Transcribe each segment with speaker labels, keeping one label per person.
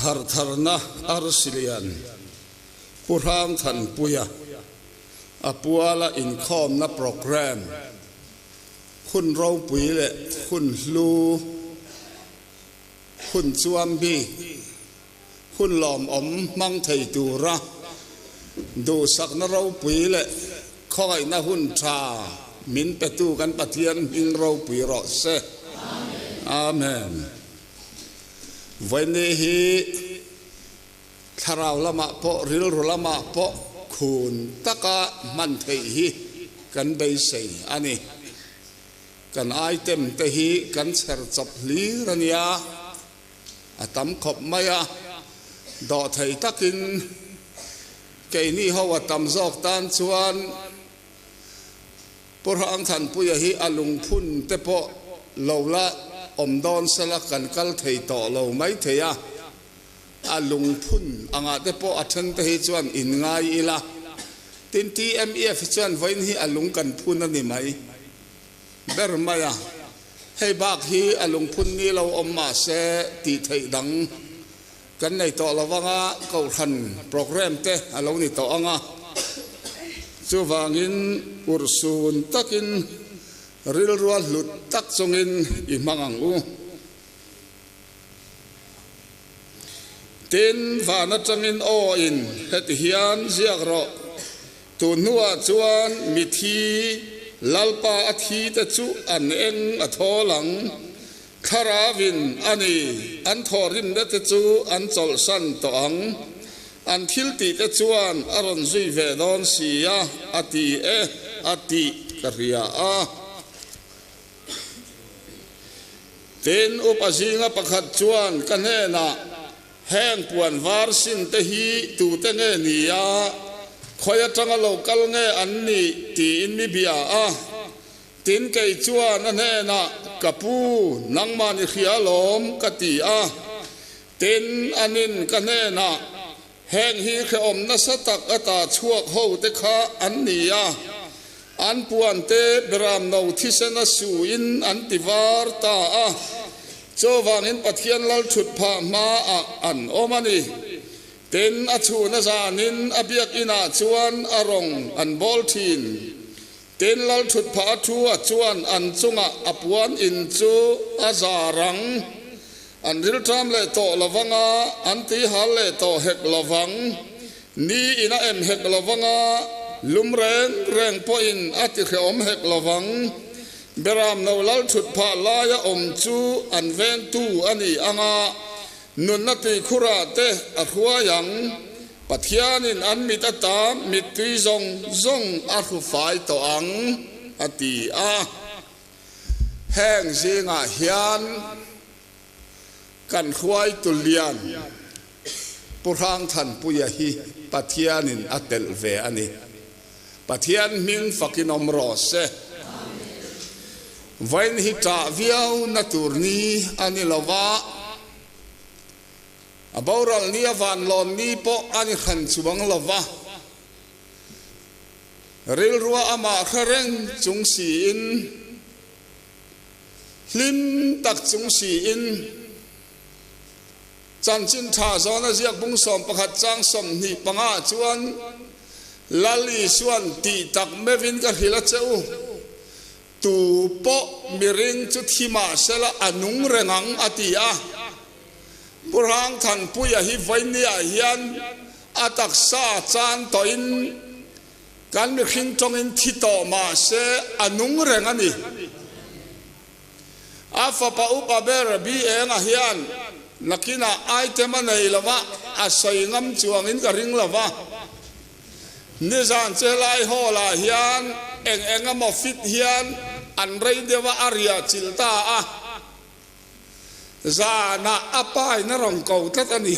Speaker 1: Hartharna Arsilian Pu Hrangthanpuia a puala inkhawmna programme hun ropui leh hun hlu, hun chuam bik, hun lawmawm hmang thei tura duhsakna ropui leh khawngaihna hun tha min petu kan Pathian hming ropui rawh se. Amen. Vawiini hi thlarau lamah pawh rilru lamah pawh khun taka hman theih hi kan beisei a ni. Kan item te hi kan chher chawp hlir a nia. A tam khawp mai a, dawhthei takin keini ho a tam zawk tan chuan Pu Hrangthanpuia hi a lungphun te pawh lo la awm dawn sela kan kal thei tawh lo mai thei a, a lungphun angah te pawh a then te hi chuan in ngai ila, tin TMEF hi chuan vawiin hi a lung kan phun a ni mai. Ber mai a, hei bak hi a lungphun ni lo awm mah se tih theih dang kan nei tawh lo vanga kohhran programme te a lo ni tawh ang a, chuvangin urhsun takin rilrua hlut tak chungin i hmang ang u. Tin, van atangin aw in heti hian ziak rawh. Tun hnuah chuan mithi Lalpa a thi te chu an eng a thawl ang. Thlarauin a ni, an thawhrimna te chu an chawlhsan tawh ang. An thil tih te chuan a rawn zui ve dawn si a, a ti e, a tih ka hria a. Tin, upa zinga pakhat chuan ka hnenah, Heng puan var sin te hi tute nge ni a, khawi atanga lo kal nge an nih tiin mi bia a. Tin kei chuan a hnenah, Ka pu, nangmah ni hria lawm, ka ti a. Tin anin ka hnenah, Heng hi hrehawm nasa tak ata chhuak ho te kha an ni a, an puan te beramno thisena suin an ti var ta a. Chuvangin Pathian lal thut phah hmaah an awm a ni. Tin, a chhun a zanin a biakinah chuan a rawng an bawl thin. Tin, lal thut phah a thu a chuan an chungah a puan in chu a zar ang. An rilṭam leh tawh lo vang a, an tihal leh tawh hek lo vang. Ni in a em hek lo vang a, lum reng reng pawhin a tihrehawm hek lo vang. Beram no lal thut phah laia awm chu an vengtu a ni ang a, nunna tuikhurah te a hruai ang. Pathianin an mit ata mittui zawng zawng a hru fai tawh ang, a ti a. Heng zingah hian kan hruaitu lian Pu Hrangthanpuia hi Pathianin a telh ve a ni. Pathian hming fakin awm rawh se. Vawiin hi ṭah viau na tur ni a ni lo va, a boral ni a vanlawn ni pawh a ni hran chuang lo va, rilrua amah hre reng chung siin, hlim tak chung siin, Chanchin tha zawna ziak bung 11 chang 25 ah chuan Lal Isuan tih tak meuhin ka hrilh a che u, tu pawh miring chu thi mah sela a nung reng ang a ti a. Pu Hrangthanpuia hi vawinia hian a taksa chan tawhin kan mihring tawngin thi tawh mah se a nung reng a ni. A fapa upa ber Bi Enga hian nakinah item a nei lo va, a sawi ngam chuangin ka ring lo va. Nizan che lai hall-ah hian eng eng emaw fit hian an rei deuh a, a riah chilh ta a. Zanah a pa in a rawn ko tlat a ni.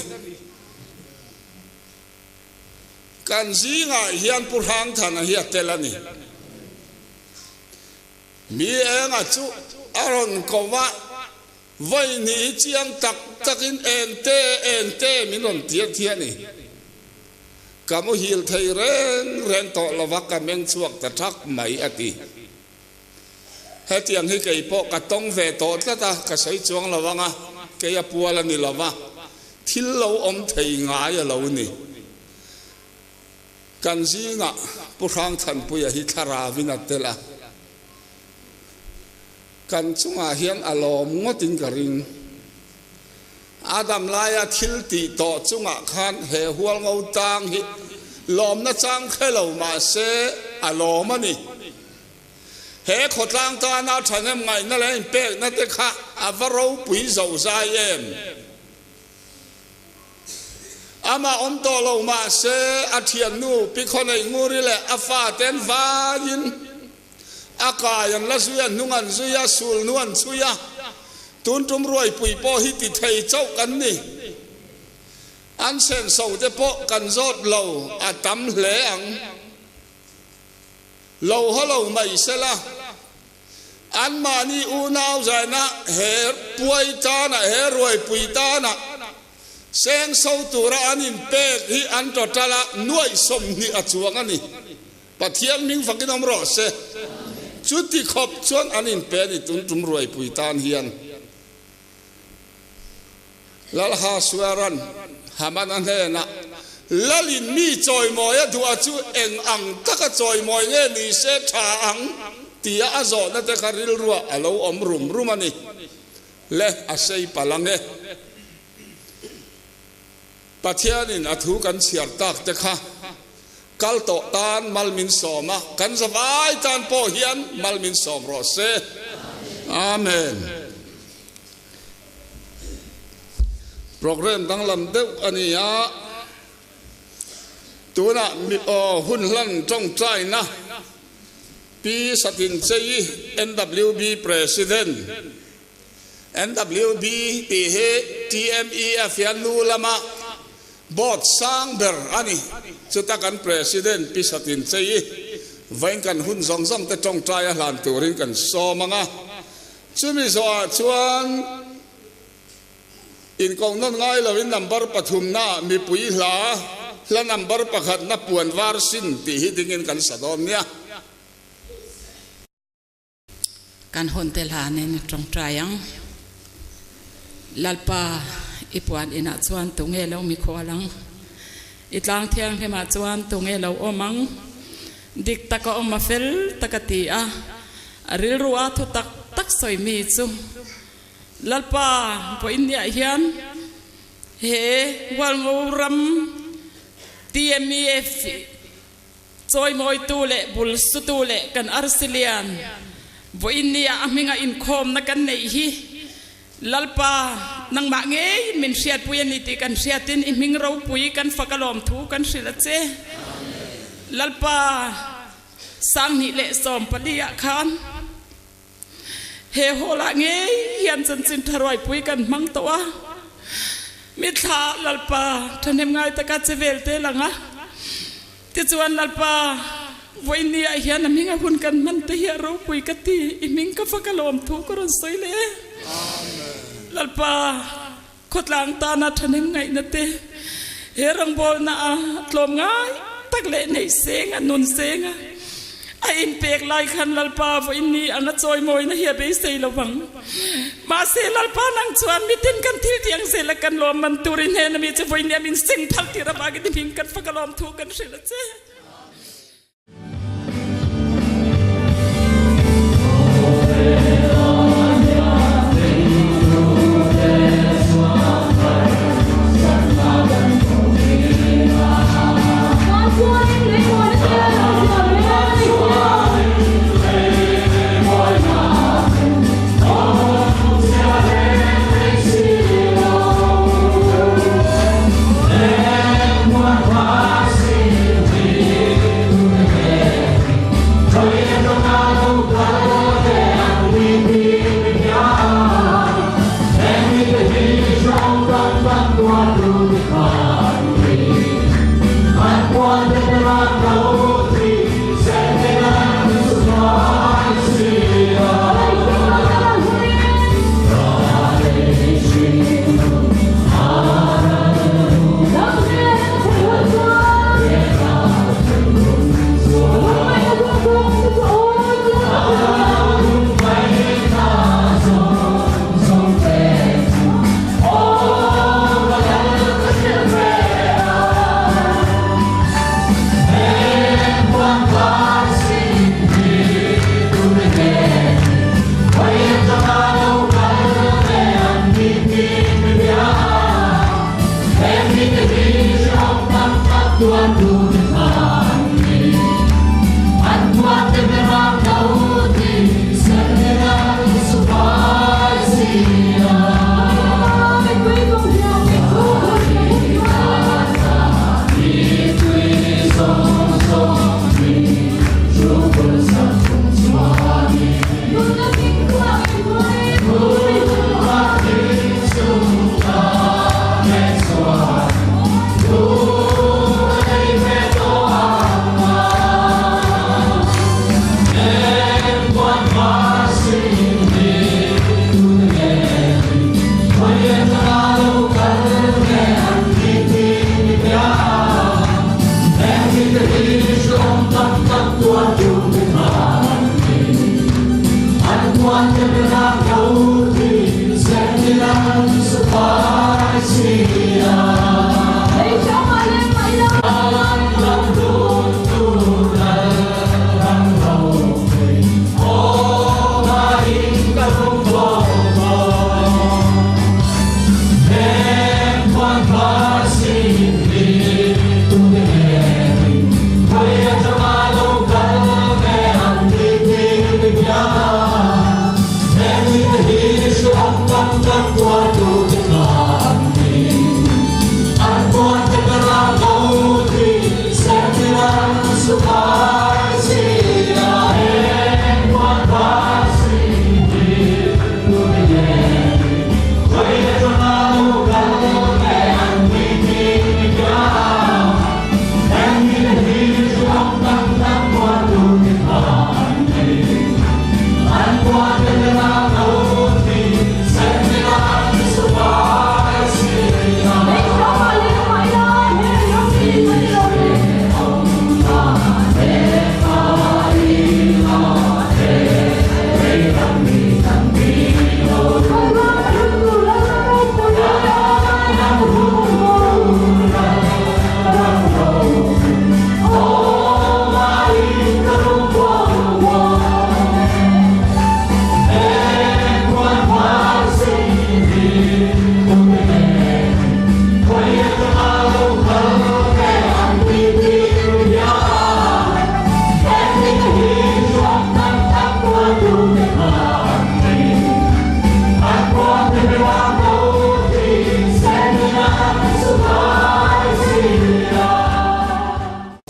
Speaker 1: Kan zingah hian Pu Hrangthana hi a tel a ni. Mi enga chu a rawn ko va, vawi hnih hi chiang tak takin eng te eng te min rawn tir thi a ni. Ka muhil thei reng reng tawh lo va, ka meng chhuak ta thak mai a ti. Hetiang hi kei pawh ka tawng ve tawh tlat a, ka sawi chuang lo ang a, kei a pual a ni lo va. thil lo awm thei ngai a lo ni. Kan zingah Pu Hrangthanpuia hi thlaravin a tel a, kan chungah hian a lawm ngawtin ka ring. A dam laia thil tih tawh chungah khan he hualngo tang hi lawmna chang hre lo mah se a lawm a ni. He khawtlang tana thahnem ngaihna leh inpekna te kha a va ropui zo zai em? Amah awm tawh lo mah se a thiannu Pi Khawnei Nguri leh a fate an vaiin a kai an la zui a, hnung an zui a, sul nu an chhui a, tun tum ruaipui pawh hi ti thei chauh kan ni. An senso te pawh kan zawt lo a tam hle ang. Lo haw lo mai sela, anmahni unau zaina he puai tana, he ruaipui tana sengso tura an inpek hi an total a nuaih 20 a chuang a ni. Pathian hming fakin awm rawh se. Chuti khawp chuan an inpe a ni tun tum ruaipui tan hian. Lalha Suaran Hamana hnenah, Lalin mi chawimawi a duh a chu eng ang taka chawimawi nge ni se tha ang? tia a zawhna te kha rilruah a lo awm rum rum a ni. Le, a sei palh ang e. Pathianin a thu kan chhiar tak te kha kal tawh tan mal min sawm a, kan zavai tan pawh hian mal min sawm rawh se. Amen. Program danglam deuh a ni a, tunah aw hun hlan tawngtaina Pi Satin Chei NWB President, NWB tih hi TMEF hian nu lama board sang ber a ni. Chuta kan President Pi Satin Chei vawiin kan hun zawng zawng te tawngtai a hlan turin kan sawm ang a. Chumi zawhah chuan inkohnawn ngai loin number pathumna mipui hla hla number pakhatna puan var sin tih hi dingin kan sa dawn nia.
Speaker 2: Kan hawn tel hanin a tawngtai ang. Lalpa, i puan inah chuan tunge lo mikhual ang? I tlang thianghlimah chuan tunge lo awm ang? Dik taka awm a fel tak a ti a, a rilru a thu tak tak sawi mi chu Lalpa vawiinniah hian he Hualngo ram TMEF Chawimawitu leh bul sutu leh kan arsi lian vawiinnia a hminga inkhawmna kan neih hi Lalpa nangmah ngeiin min hriatpui a ni tih kan hriatin i hming ropui kan fak alawm thu kan hrilh a che. Lalpa 2014 ah khan He hall ah ngei hian chanchin tha ruaipui kan hmang tawh a, mithla ah Lalpa thahnem ngai taka che vel te lang a, tichuan Lalpa vawiini ah hian a hming a hun kan hman te hi a ropui ka ti, i hming ka fak alawm thu ka rawn sawi leh e. Lalpa khawtlang tana thahnem ngaihna te he rawngbawlna a tlawm ngai tak leh neih seng a, nun seng a, a inpek lai khan Lalpa vawiin ni anga chawimawina hi a beisei lo vang. Mahse Lalpa nang chuan mitin kan thil tih ang zel a kan lawm man tur i hnena mi chu vawiin ni a min seng phal tir avangin i hming kan fak a lawm thu kan hrilh a che.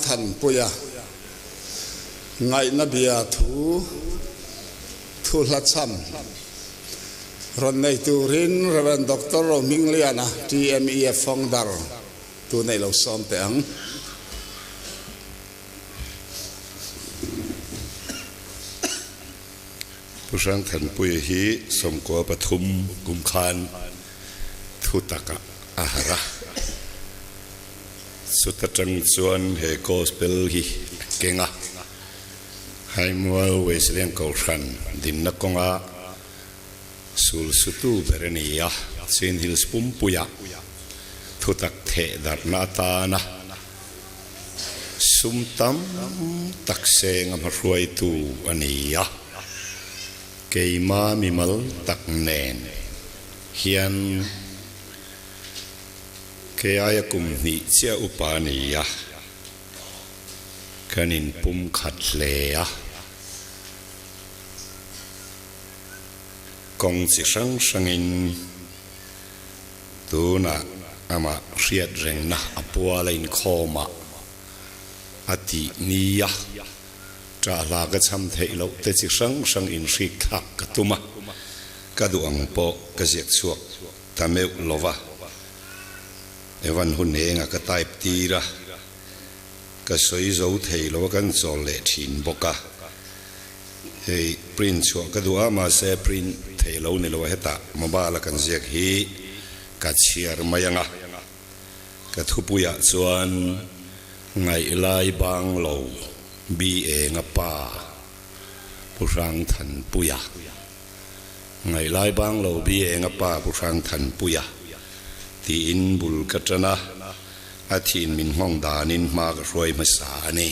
Speaker 1: Thanpuia ngaihna bia thu thu hla chham rawn nei turin Rev. Doctor Rohmingliana, TMEF Founder, tu neih lo sawm teh ang.
Speaker 3: Pu Hrangthanpuia hi 13 kum khan thu takah a harh a, chuta tang chuan he Gospel hi a keng a, Haimual Wesleyan Kohhran dinna kawnga sul sutu ber a ni a, Chin Hills pumpuia thutak theh darhna atana Sum tam tak seng a hmahruaitu a ni a, keima mimal tak nen hian kei aia kum hnih chiah upa a ni a, kan inpum khat hle a. Kawng chi hrang hrangin Tunah amah hriat rengna a pual a inkhawm a, a tih nia ṭah hla ka cham theih loh te chi hrang hrang inhrik thlak ka tum a, ka duh ang pawh ka ziak chhuak ta meuh lo va. Evan hun enga ka type tir a, ka sawi zo thei lo a kan chawl leh thin bawk a. Hei print chhuah ka duh a, mahse print thei lo ni lo a, hetah mobile a kan ziak hi ka chhiar mai ang a, ka thupuiah chuan Ngaihlai Banglo BA nga pa Pu Hrangthanpuia Ngaihlai Banglo BA nga pa Pu Hrangthanpuia tiin bul ka tan a, a thiin min nghawng danin hma ka hruai hmasa a ni.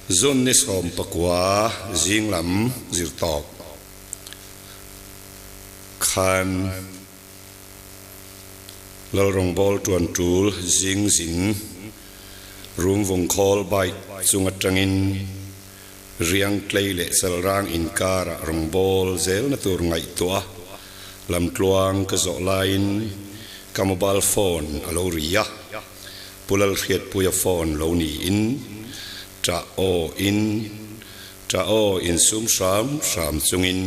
Speaker 3: Zun ni 19 zing lam zir tawp khan Lalrawngbâwl ṭuan ṭul zing zin rum vung khawl bike chung aṭangin riang tlei leh chalrang inkarah rawngbâwl zelna tur ngaihtuah lamtluang ka zawh laiin ka mobile phone a lo ri a. Pu Lalhriatpuia phone lo niin ṭah aw in ṭah aw insum hram hram chungin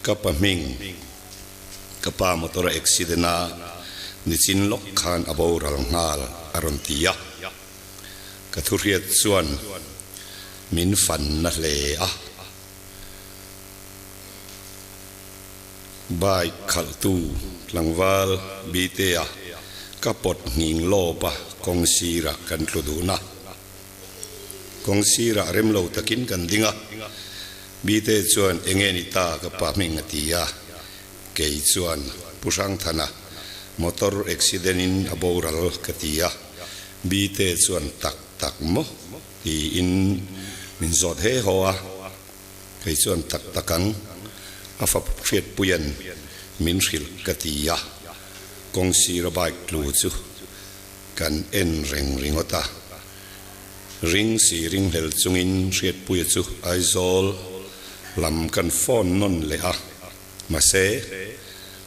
Speaker 3: ka pa hming ka pa motor a accident a nichin lawk khan a boral nghal a rawn ti a, ka thuhriat chuan min fan na hle a. Bike khalhtu tlangval Bite-a ka pawt nghing lawp a, kawng sirah kan tlu dun a. Kawng sirah rem lo takin kan ding a. Bite chuan enge ni ta ka pa hming a ti a, kei chuan Pu Hrangthana motor accident in a boral ka ti a, Bite chuan tak tak maw tiin min zawt he haw a, kei chuan tak tak ang a fa hriatpuia'n min hrilh ka ti a, kawng sira bike tlu chu kan en reng ringawt a. Ring si ringhlel chungin Hriatpuia chu Aizawl lam kan phone nawn leh a, mahse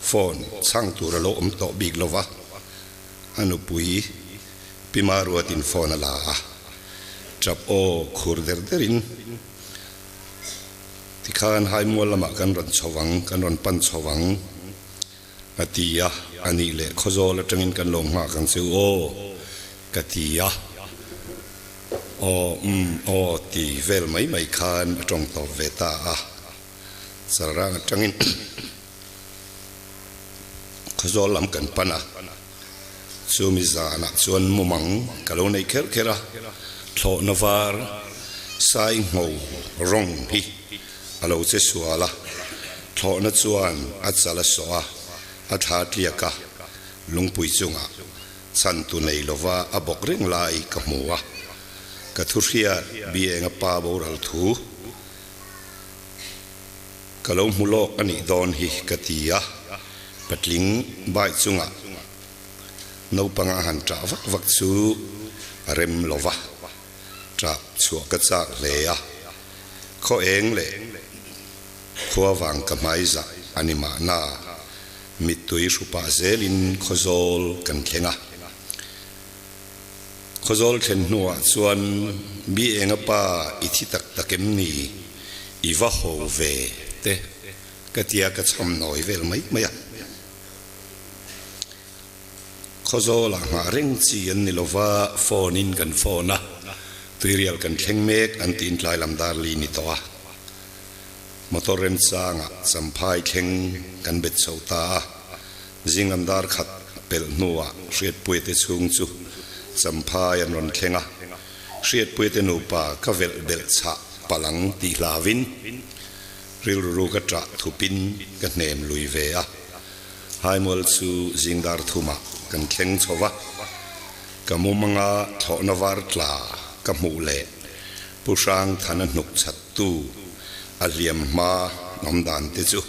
Speaker 3: phone chhang tur a lo awm tawh bik lo va, a nupui Pi Maruatin phone a la a, tap aw khur der derin tikhan Haimual lamah kan rawn chho ang, kan rawn pan chho ang. A ti a, a nih leh Khawzawl atangin kan lo nghak ang che u aw, ka ti a. Aw, umm, aw ti vel mai mai khan a tawng tawp ve ta a. Chalrang atangin Khawzawl lam kan pan a, chumi zanah chuan mumang ka lo nei kher kher a, thlawhna var sai ngho rawng hi a lo che sual a. Thlawhna chuan a chal a sawh a, a thla tliak a, lungpui chungah chhantu nei lova a bawk reng lai ka hmu a. Ka thu hriat Bienga pa boral thu ka lo hmu lawk a nih dawn hi ka ti a, patling bike chungah naupang a han ṭah vak vak chu a rem lova, ṭah chhuah ka chak hle a, khaw eng leh. Khua vang ka hmai zah a ni mahna, mittui hrupah zelin Khawzawl kan thleng a. Khawzawl thlen hnuah chuan Mi enga pa i thi tak tak em ni, i va ho ve te ka tia ka chham nawi vel mai mai a. Khawzawlah nghah reng chi an ni lova, phone in kan phone a, tuirial kan thleng mek an tiin tlai lam dar li ni tawh a. Motor remchangah Champhai thleng kan bet chho ta a, zinglam dar khat pelh hnuah Hriatpuiate chhung chu Champhai an rawn thleng a, Hriatpuiate nupa ka velh belh chhah palang tih hlauvin rilru ru ka ṭah thupin ka hnem lui ve a, Haimual chu zing dar thumah kan thleng chho va, ka mumanga thlawhna var tla ka hmuh leh Pu Hrangthana hnuk chhattu a hliam hma awm dan te chu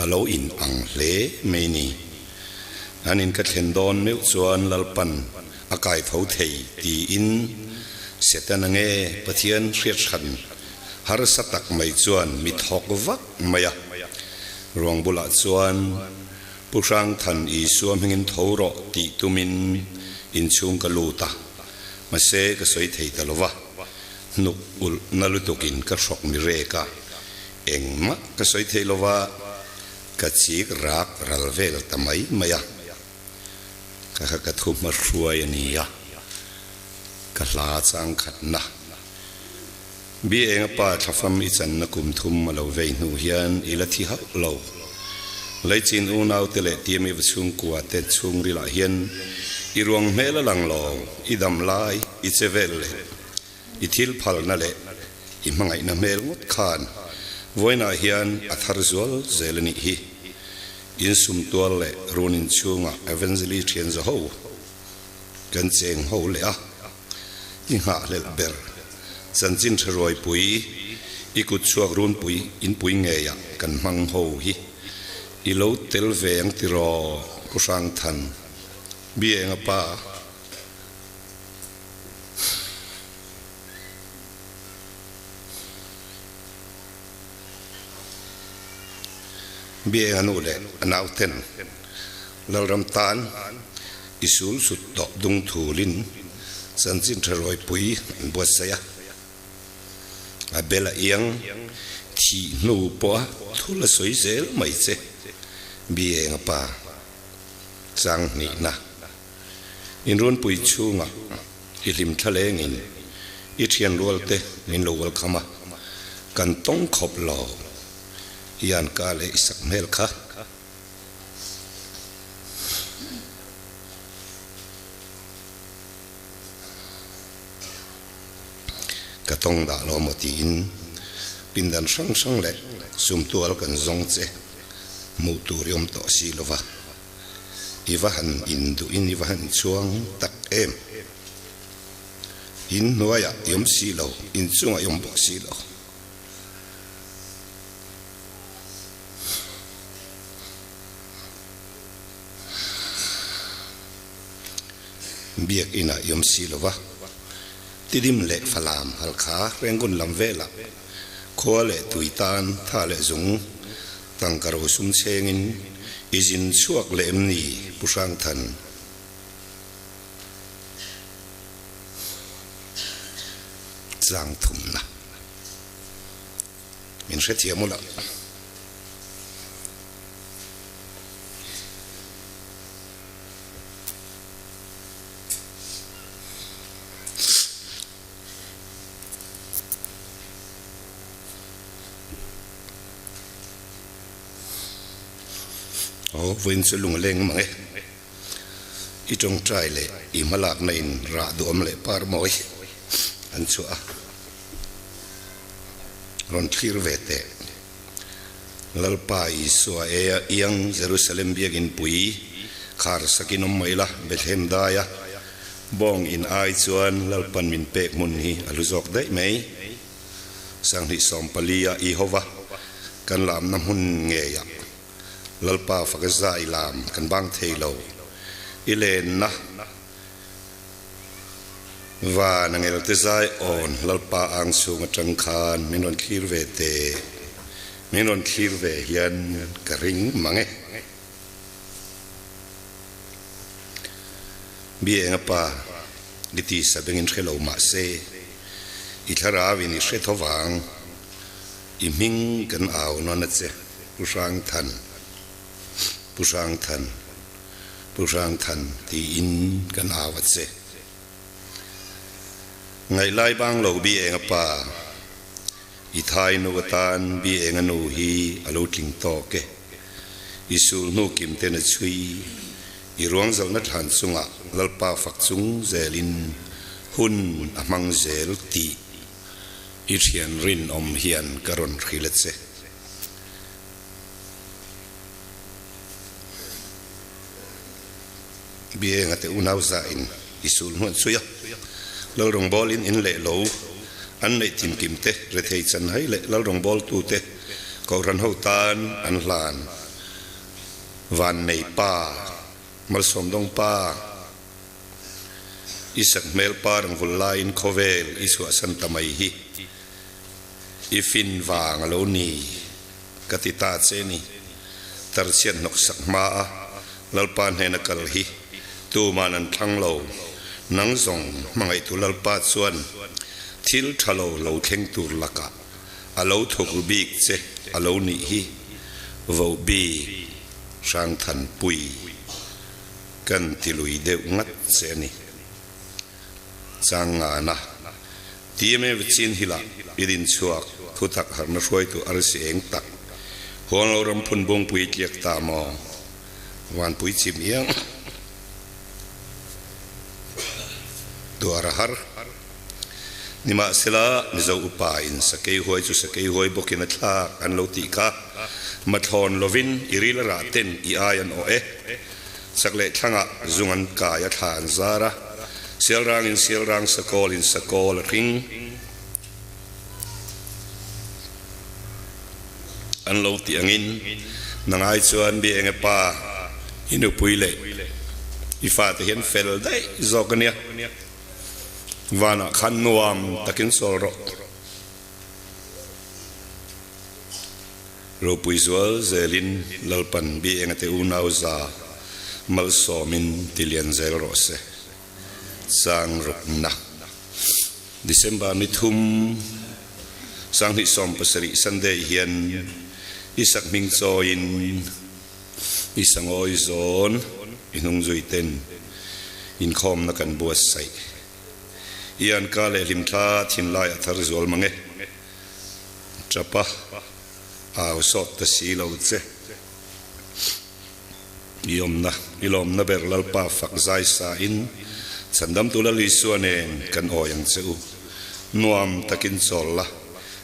Speaker 3: a lo in ang hle mai ni. An in ka thlen dawn meuh chuan Lalpan a kai tho thei tiin Setana nge Pathian hriat hran harsa tak mai chuan mi thawk vak mai a. Ruang bulah chuan Pu Hrangthan Isua hmingin tho rawh tih tumin inchhung ka lut a. Mahse ka sawi thei ta lo va, hnuk ulh na lutukin ka hrawk mi rek a, engmah ka sawi thei lo va, ka chik rak ral vel ta mai mai a. Ka kha ka thu hma hruai a ni a, ka hla chang khatna. Bi enga pa thlafam i channa kum thum a lo vei hnu hian i la thi hauh lo. Leichin unaute leh Tiami va chhungkua te chhungrilah hian i ruang hmel a lang lo, i dam lai, i che vel leh i thil phalna leh i hmangaihna hmel ngawt khan vawiinah hian a thar zual zel a nih hi. Insumtual leh run inchhungah Evangeli thian za ho kan cheng ho leh a. I nghahhlelh ber chanchin tha ruaipui i kut chhuak runpui inpui ngeiah kan hmang ho hi i lo tel ve ang tiraw Pu Hrangthan Bienga pa. Bienga nu leh a nauten Lalram tan i sul sut tawh dung thulin chanchin tha rawipui an buatsaih a. A bel a iang thih hnu pawha thul a sawi zel mai che Bienga pa chang hnihna inrunpui chhungah i hlim thla lengin i thian rualte min lo welcome a, kan tawng khawp lo i an ka leh i sak hmel kha. Ka tawng dah lo maw tiin Pindan hrang hrang leh sumtual kan zawng che hmuh tur i awm tawh si lova, i va han induhin i va han inchhuang tak em? In hnuaiah i awm si lo, inchungah i awm bawk si lo. Biakinah i awm si lova, Tidim leh Falam Halkha Rengun lam velah khua leh tui tan tha leh zung tangka rosum chengin i zin chhuak leh em ni Pu Hrangthan? Tlang thumna min hrethiam ula. Aw vawiin chu lung a leng mang e. I tawngtai leh i hmalakna in rah duam leh par mawi an chhuah a, rawn thlir ve teh. Lalpa Isua e a iang Jerusalem biakin pui khar sakin awm mai la, Bethlehem daia bawng in ai chuan Lalpan min pek hmun hi a hlu zawk daih mai. 2014 a Ihova kan lamna hmun ngeiah Lalpa faka zai lam kan bang thei lo. I lenna Van a ngelte zai awn Lalpa ang chhung atang khan min rawn thlir ve teh, min rawn thlir ve hian ka ring mang e. Bienga pa, i tisa bengin hre lo mah se, i thlarauin i hre tho vang, i hming kan au nawn a che, Pu Hrangthan, Pu Hrangthan. Pu Hrangthan tiin kan au a che. Ngaihlai bang lo bi eng a pa, i thai nu atan bi eng a nu hi a lo tling tawk e. I sul hnu kim ten a chhui, i ruang zalhna thlan chungah Lalpa fak chung zelin hun a hmang zel tih i thian rinawm hian ka rawn hrilh a che. Bienga te unau za in i sul hnuan chhui a, Lal rawngbâwl in in leh lo an neih tinkim te, rethei chanhai leh Lal rawngbâwltu te Kohhran ho tân an hlân. Vannei pa, Malsawmdawng pa, i sakhmel pa rangvul laiin khawvel i chhuahsan ta mai hi i fin vang a lo ni. Ka ti ta che ni. Tarchhiat hnawk sak hma a Lalpa hnena kal hi tuman an thlang lo. Nang zawng hmangaihtu Lalpa chuan thil tha lo lo thleng tur lakah a lo thuk ru bik che a lo nih hi voh bik Hrangthanpui kan ti lui deuh ngat che a ni. Changngana, TMA Chin Hill-ah i din chhuak thutak harhna hruaitu arsi eng tak Huanglo ram phun bungpui tliak ta maw? Vanpui chim iang tuar a har. Nimahsela, Mizo upa in sakei huai chu sakei huai bawkin a thlak an lo tih kha mathlawn lovin i ril a rah ten i ai an awh e. Chak leh thlangah zung an kai a thla an zar a, sialrang in sialrang sakawl in sakawl a hring. An lo tih angin nangai chuan bi enge pa i nupui leh i fate hian fel daih zawk a nia. Vanah khan nuam takin sawl rawh. Ropui zual zelin Lalpan bi engate unau za malsawmin ti lian zel rawh se. Chang rukna December ni thum 2017 Sunday hian i sakhming chawiin i sangawi zawn i hnung zui ten inkhawmna kan buatsaih. I anka leh hlimthla thinlai a thar zual mang e. Tapa, au sawt ta si lo che. I awmna, i lawmna ber Lalpa fak zai sa in Chhandamtu Lal Isua nen kan awi ang che u. Nuam takin chawl la,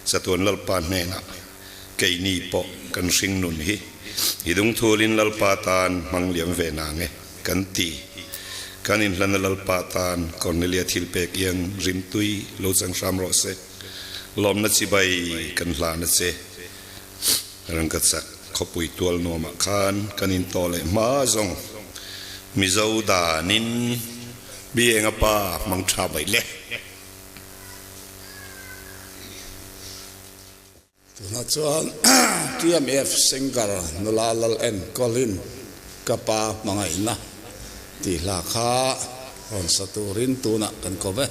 Speaker 3: Chatuan Lalpa hnenah keini pawh kan hring nun hi i dungthulin Lalpa tan hmang liam ve nang e kan ti. Kan inhlana Lalpa tan Cornelia thilpek iang rimtui lo chang hram rawh se. Lawmna chibai kan hlan a che. Rangkachak khawpui tual nuamah khan kan intawh leh hma zawng Mizo danin Bienga pa hmang tha mai le.
Speaker 1: Tunah chuan TMF singer nula Lal Enkawlin ka pa hmangaihna tih hla kha rawn sa turin tunah kan ko ve.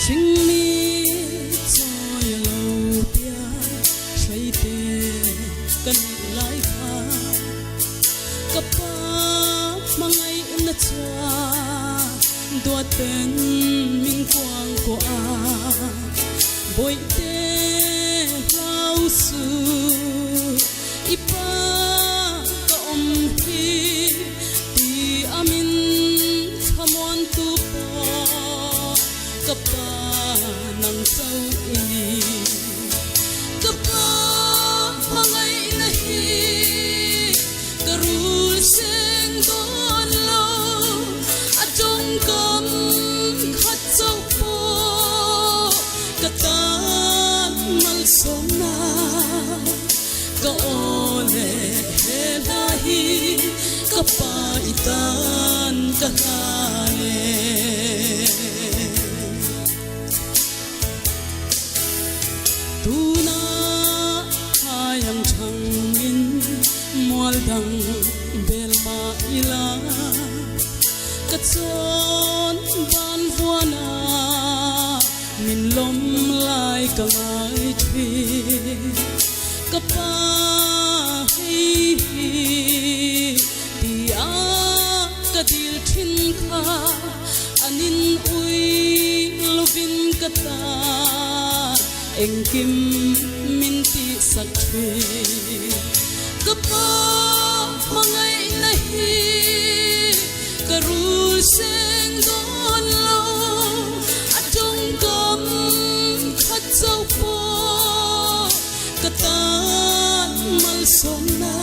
Speaker 4: Hringmi chawi a lo pian hreite ka nih lai kha ka pa hmangaihna chuan duaten min kuang kuah a, bawihte hlau suh i pa ka awm hi ti a min thlamuantu pawh ka pa nang chauh i ni. Ka pa hmangaihna hi ka rul seng dawn lo, a tawngkam khat chauh pawh ka tan malsawmna. Ka aw leh he hla hi ka pa i tan ka hlan e. Tuna thaiang thangin mual dang bel mah ila, ka chawn van vuana min lawm lai ka ngai thin. Ka pa hei hi tia ka dil thin kha an in ui lovin ka ta engkim min tihsak thin. Ka pa hmangaihna hi ka rul seng dawn lo, a tawngkam khat chauh pawh ka tan malsawmna.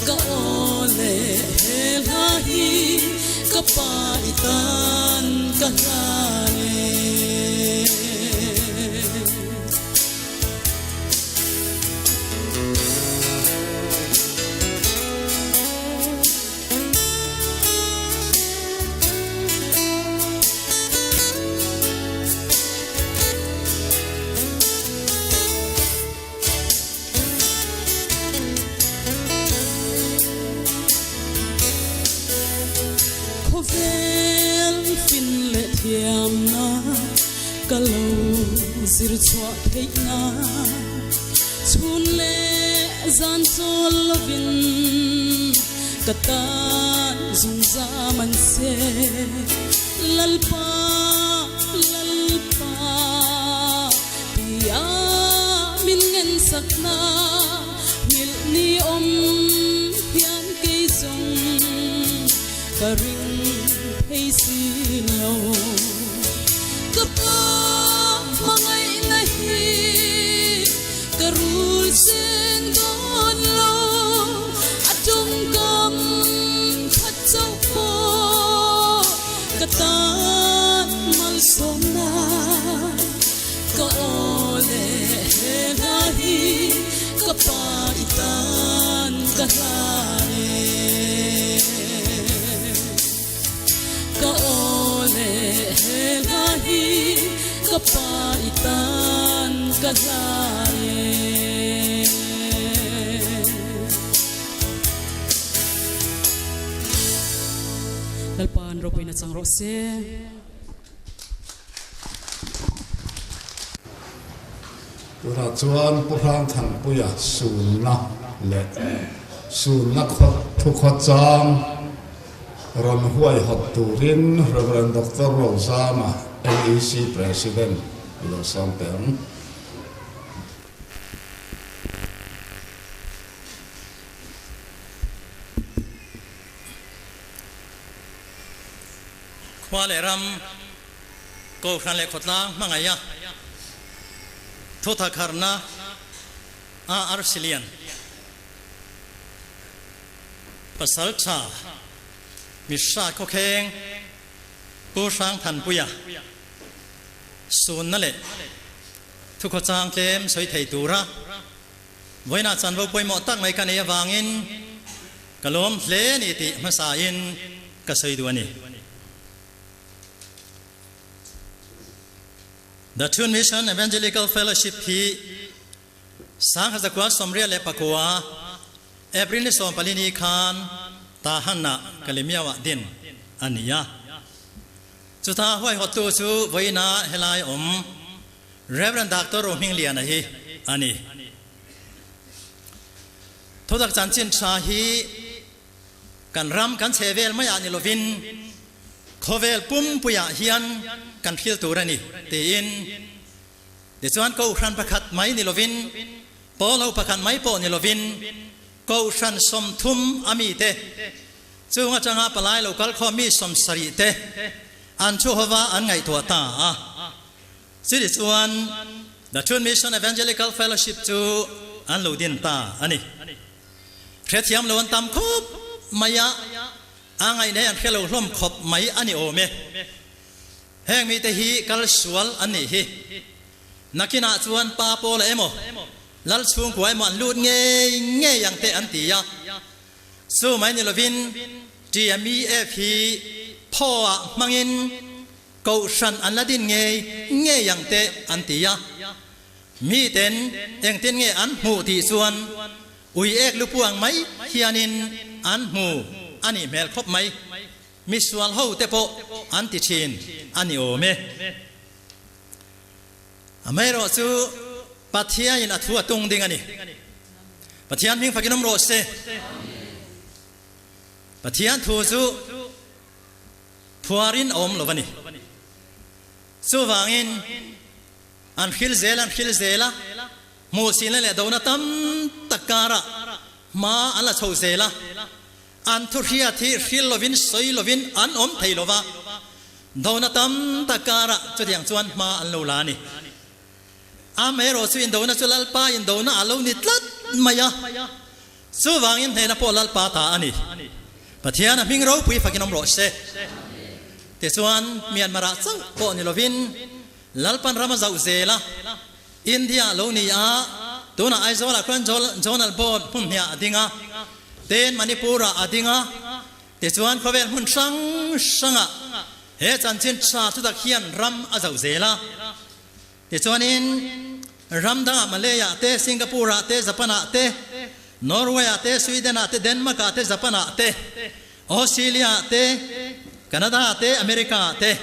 Speaker 4: Ka aw leh he hla hi ka pa i tan ka hlan e. Khawvel fin leh thiamna ka lo zir chhuah theihna chhun leh zan chawl lovin ka tan zungzam an se Lalpa Lalpa. Tia min ngen sakna nghilh ni awm hian kei zawng ka ring thei si lo. Ka pa hmangaihna hi ka rul seng dawn lo, a tawngkam khat chauh pawh ka tan malsawmna. Ka aw leh he hla hi ka pa i tan ka hlan e. Ka aw leh he hla hi ka pa i tan ka hlan e.
Speaker 2: Lalpa'n ropuina chang rawh se.
Speaker 1: Tunah chuan Pu Hrangthanpuia sunna leh sunna thukhawchang rawn huaihawt turin Rev. Doctor Rozama, NEC President i lo sawm teh ang.
Speaker 5: Khua leh ram, Kohhran leh khawtlang hmangaih a, thutha kharna a arsi lian, pasal tha Mishra khawkheng Pu Hrangthanpuia sunna leh thukhawchang tlem sawi thei tura vawiinah chanvo pawimawh tak mai ka nei avangin ka lawm hle a ni tih hmasain ka sawi duh a ni. The Twin Mission Evangelical Fellowship hi Sangha 1949 April ni 14 ni khan Tahan-ah Kalemiau-ah din a ni a. Chuta huaihawttu chu vawiina helai awm Rev. Doctor Rohmingliana hi a ni. Thutak chanchin tha hi Kan ram kan chhe vel maiah ni lovin khawvel pumpuiah hian kan hril tur a ni, tiin. Tichuan Kohhran pakhat mai ni lovin, pawlho pakhat mai pawh ni lovin, Kohhran 30 a mite, chung atanga palai lo kal khawm mi 70 te an thu hova an ngaihtuah ta a. Chutichuan The True Mission Evangelical Fellowship chu an lo din ta a ni. Hrethiam lo an tam khawp mai a, a ngaihna an hre lo hlawm khawp mai a ni awm e. Heng mite hi kal sual an nih hi. Nakinah chuan pa Paula emaw, Lal chhungkua emaw an lut ngei ngei ang te an ti a. Chu mai ni lovin TMEF hi phaw ah hmangin Kohhran an la din ngei ngei ang te an ti a. Miten engtin nge an hmuh tih chuan ui ek lu puang mai hianin an hmu a nih hmel khawp mai. Misual ho te pawh an ti thin a ni awm e. Amaherawh chu Pathiain a thu a tung ding a ni. Pathian hming fakin awm rawh se. Pathian thu chu phuarin a awm lo a ni. Chuvangin. An hril zel an hril zel a, hmuhsihna leh dona tam tak karah hma an la chho zel a, an thu hriat hi hril lovin sawi lovin an awm thei lo va, dona tam tak karah chutiang chuan hma an lo la a ni. Amaherawh chu indona chu Lalpa indona a lo ni tlat mai a, chuvangin hnehna pawh Lalpa ta a ni. Pathian a hming ropui fakin awm rawh se. Tichuan Myanmar-ah chauh pawh ni lovin, Lalpan ram a zauh zel a, India lo ni a, tunah Aizawl ah khuan Zonal Board hmun hniah a ding a, ten Manipur ah a ding a, tichuan khawvel hmun hrang hrang ah he chanchin tha chutak hian ram a zauh zel a, tichuanin ram dang ah Malay ah te, Singapore ah te, Japan ah te, Norway ah te, Sweden ah te, Denmark ah te, Japan ah te, Australia ah te, Canada ah te, America ah te.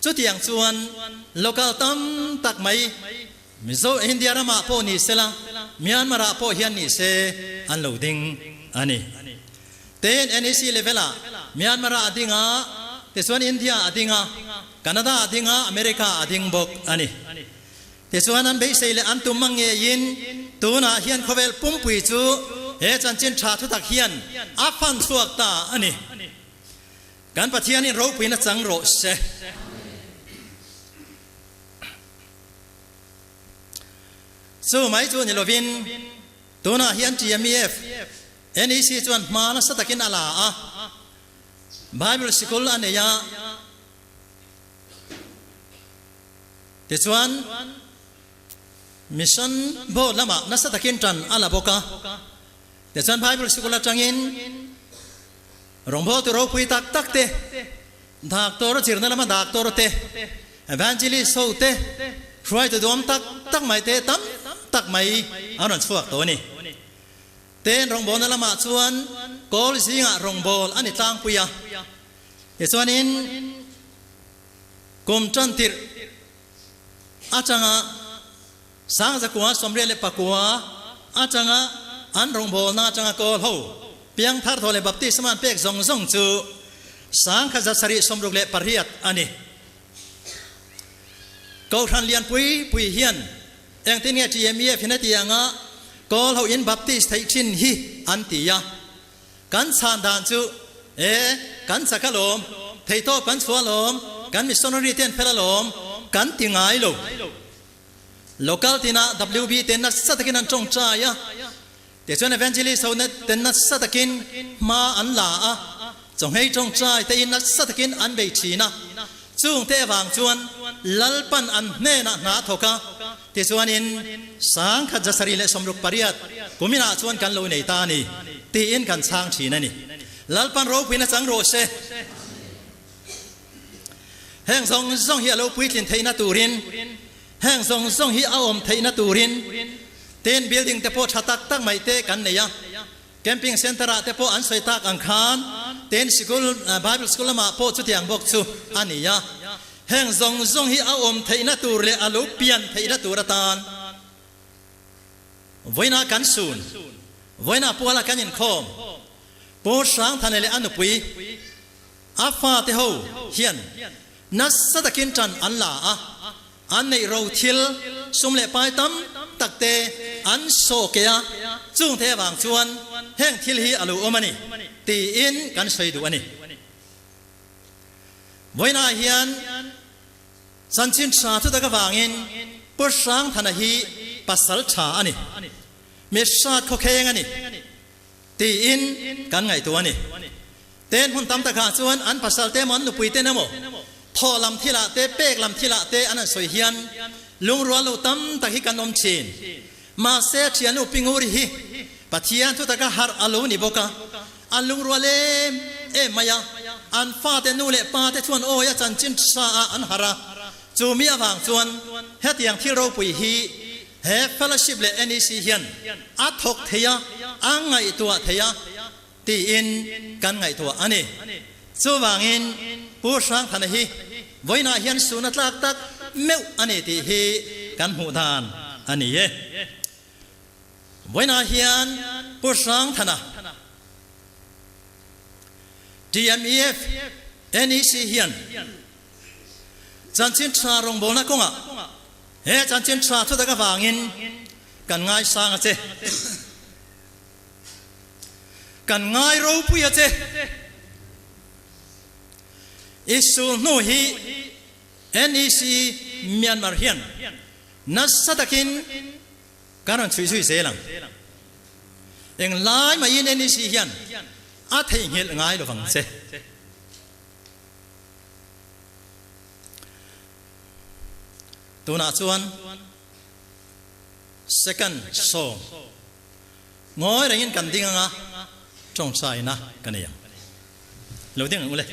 Speaker 5: Chutiang chuan local tam tak mai Mizo India ramah pawh ni sela, Myanmar ah pawh hian ni se an lo ding a ni. Ten NEC level ah Myanmar ah a ding a, tichuan India ah a ding a, Canada ah a ding a, America ah a ding bawk a ni. Tichuan an beisei leh an tum mang ngeiin tunah hian khawvel pumpui chu he chanchin tha thutak hian a fan chhuak ta a ni. Kan Pathianin ropuina chang rawh se. Chu mai chu ni lovin tunah hian TMEF, NEC chuan hma nasa takin a la a, Bible sikul a nei a, tichuan Mission Board lamah nasa takin tan a la bawk a, tichuan Bible sikul atangin Rawngbawltu ropui tak tak te, doctor zirna lama doctor te, evangelist ho te, hruaitu duam tak tak mai te tam tak mai an rawn chhuak tawh a ni. Ten rawngbawlna lamah chuan kawl zingah rawngbâwl a ni tlangpui a, tichuanin kum tan tirh atanga. 1994 atanga an rawngbawlna atanga kawl ho piangthar thaw leh baptisma an pek zawng zawng chu 1768 a ni. Kohhran lianpui pui hian engtin nge TMEF hian hetianga kawl ho in baptist theih thin hi an ti a. Kan chhan dan chu, E, kan chak alawm, theihtawp kan chhuah alawm, kan missionary te an fel alawm, kan ti ngai lo. Local tinah WB te nasa takin an tawngtai a, tichuan Evangelist ho te nasa takin hma an la a, chawnghei tawngtai te in nasa takin an bei thin a, chungte avang chuan Lalpan an hnenah hna a thawk a, Tichuanin 1768 kuminah chuan kan lo nei ta a ni tiin kan chhang thin a ni. Lalpan ropuina chang rawh se. Heng zawng zawng hi a lo puitlin theihna turin, heng zawng zawng hi a awm theihna turin tin building te pawh tha tak tak mai te kan nei a. Camping Centre ah te pawh an sawi tak ang khan tin sikul, Bible School lamah pawh chutiang bawk chu a ni a. Heng zawng zawng hi a awm theihna tur leh a lo pian theihna tur atan vawiinah kan sun, vawiinah puala kan inkhawm. Pu Hrangthane leh a nupui, a fate ho hian nasa takin tan an la a, an neih ro thil sum leh pai tam tak te an saw ke a, chungte avang chuan heng thil hi a lo awm a ni tiin kan sawi duh a ni. Vawiinah hian chanchin tha chu tak avangin Pu Hrangthana hi pasal tha a ni, mi hrat khawkheng a ni tiin kan ngaihtuah a ni. Ten hmun tam takah chuan an pasal te emaw an nupui ten emaw thawh lam thilah te pek lam thilah te an han sawi hian lungrual lo tam tak hi kan awm thin. Mahse thiannu Pinguri hi Pathian thu taka harh a lo ni bawk a, an lungrual em em mai a, an fate nu leh pa te chuan awi a chanchin tha ah an harh a, chu mi avang chuan hetiang thil ropui hi he fellowship leh NEC hian a thawk thei a, a ngaihtuah thei a tiin kan ngaihtuah a ni. Chuvangin Pu Hrangthana hi vawiinah hian suna tlak tak meuh a ni tih hi kan hmuh dan a ni e. Vawiinah hian Pu Hrangthana, TMEF, NEC hian chanchin tha rawngbawlna kawngah he chanchin tha thutak avangin kan ngaisang a che. Kan ngai ropui a che. I sul hnu hi NEC Myanmar hian nasa takin kan rawn chhui zui zel ang. Englai maiin NEC hian a theihnghilh ngai lovang che. Tunah chuan second song. Ngawi rengin kan ding anga tawngtaina ka nei ang. Lo ding ang ule.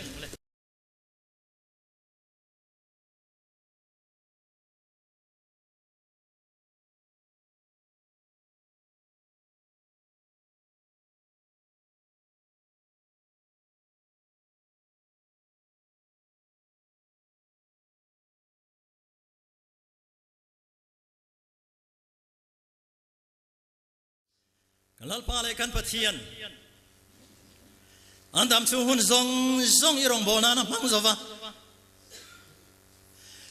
Speaker 5: Kan Lalpa leh kan Pathian, an dam chhung hun zawng zawng i rawngbâwl nân a hmang zo va.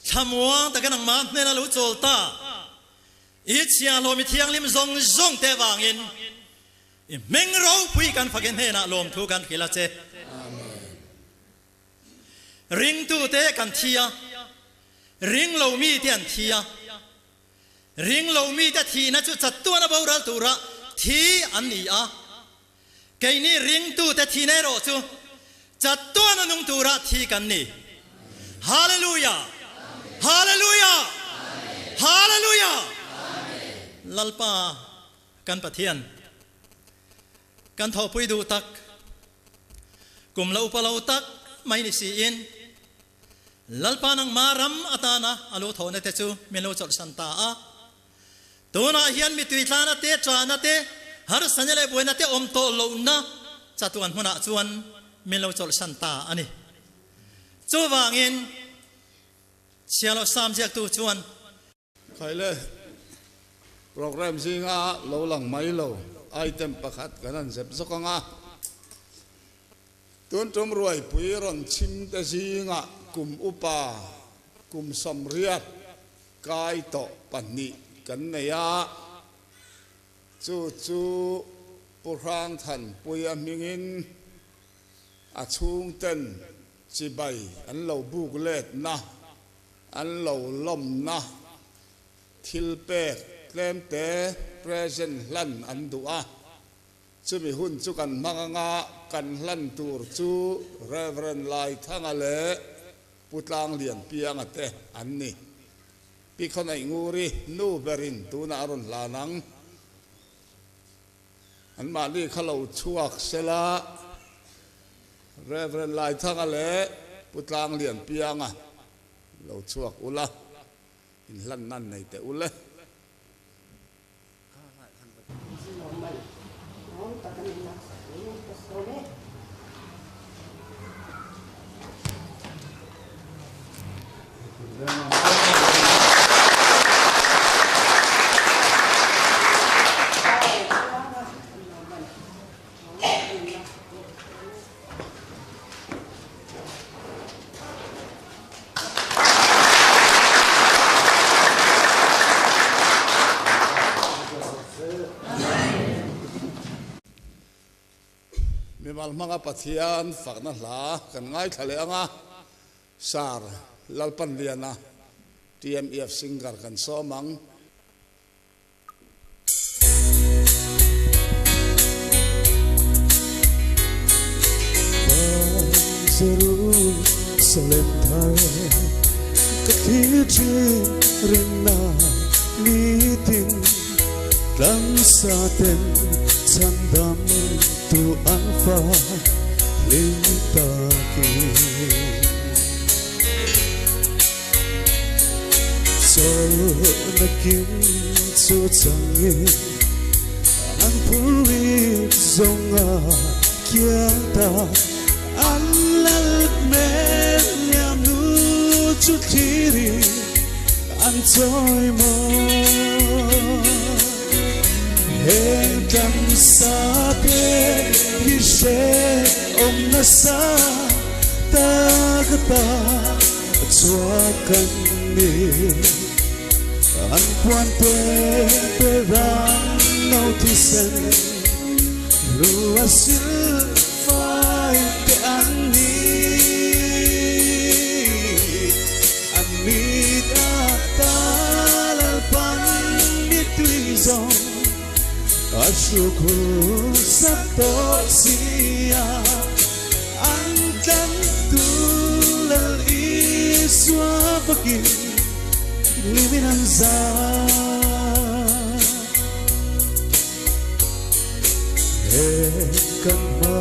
Speaker 5: Thlamuang takin nangmah hnêna lo chawl ta, i chhiahhlawh mi thianghlim zawng zawng te vângin i hming ropui kan fakin hnênah lawmthu kan hrilh a che. Ringtute kan thi a, ringlo mite an thi a. Ring lo mite thihna chu chatuana boral tura thi an ni a, keini ringtute thihna erawh chu chatuana nung tura thi kan ni. Hallelujah! Hallelujah! Hallelujah! Lalpa kan Pathian, kan thawhpui duh tak, kum lo upa lo tak mai ni siin, Lalpa nangmah ram atana a lo thawhna te chu min lo chawlhsan ta a. Tunah hian mi tuitlana te, ṭahna te, harsatna leh buaina te awm tawh lohna chatuan hmunah chuan min lo chawlhsan ta a ni. Chuvangin, Chhiahloh Sam ziaktu chuan.
Speaker 1: Khaile. Programme zinga lo lang mai lo item pakhat kan han zep zawk ang a. Tun tum ruaipui rawn chhim te zingah kum upa kum 80 kai tawh pahnih kan nei a, chu chu Pu Hrangthanpuia hmingin a chhungten chibai an lo buk letna, an lo lawmna thil pek tlemte present hlan an duh a, chumi hun chu kan hmang anga kan hlan tur chu Rev. Laithanga leh Pu Tlanglianpianga te an ni. Pi Khawnaih Nguri nu berin tunah a rawn hlan ang. Anmahni kha lo chhuak sela Rev. Laithanga leh Pu Tlanglianpianga lo chhuak ula. Inhlan nan nei teh u le. Mimal hmanga Pathian fakna hla kan ngaithla leh ang a, Sir Lalpanliana, TMEF singer kan sawm ang.
Speaker 6: Jerusalem thar ka thlir thin rinna nitin tlang sa ten chhandam tu an fa hlim takin. Chawlhna kim chu changin an phurrit zawng a kiang ta, an lal hmel liam nu chu thlirin an chawi mawi. Heng tlang sa te hi hre awm nasa tak ta. Chhuak kan ni an puan te te ram no thisen rua sil fai te an ni an mit a ta lal pan mi tui zawng a hruk sak tawh sia. An tlan tu Lal Isua bakin limin an za. He kan hma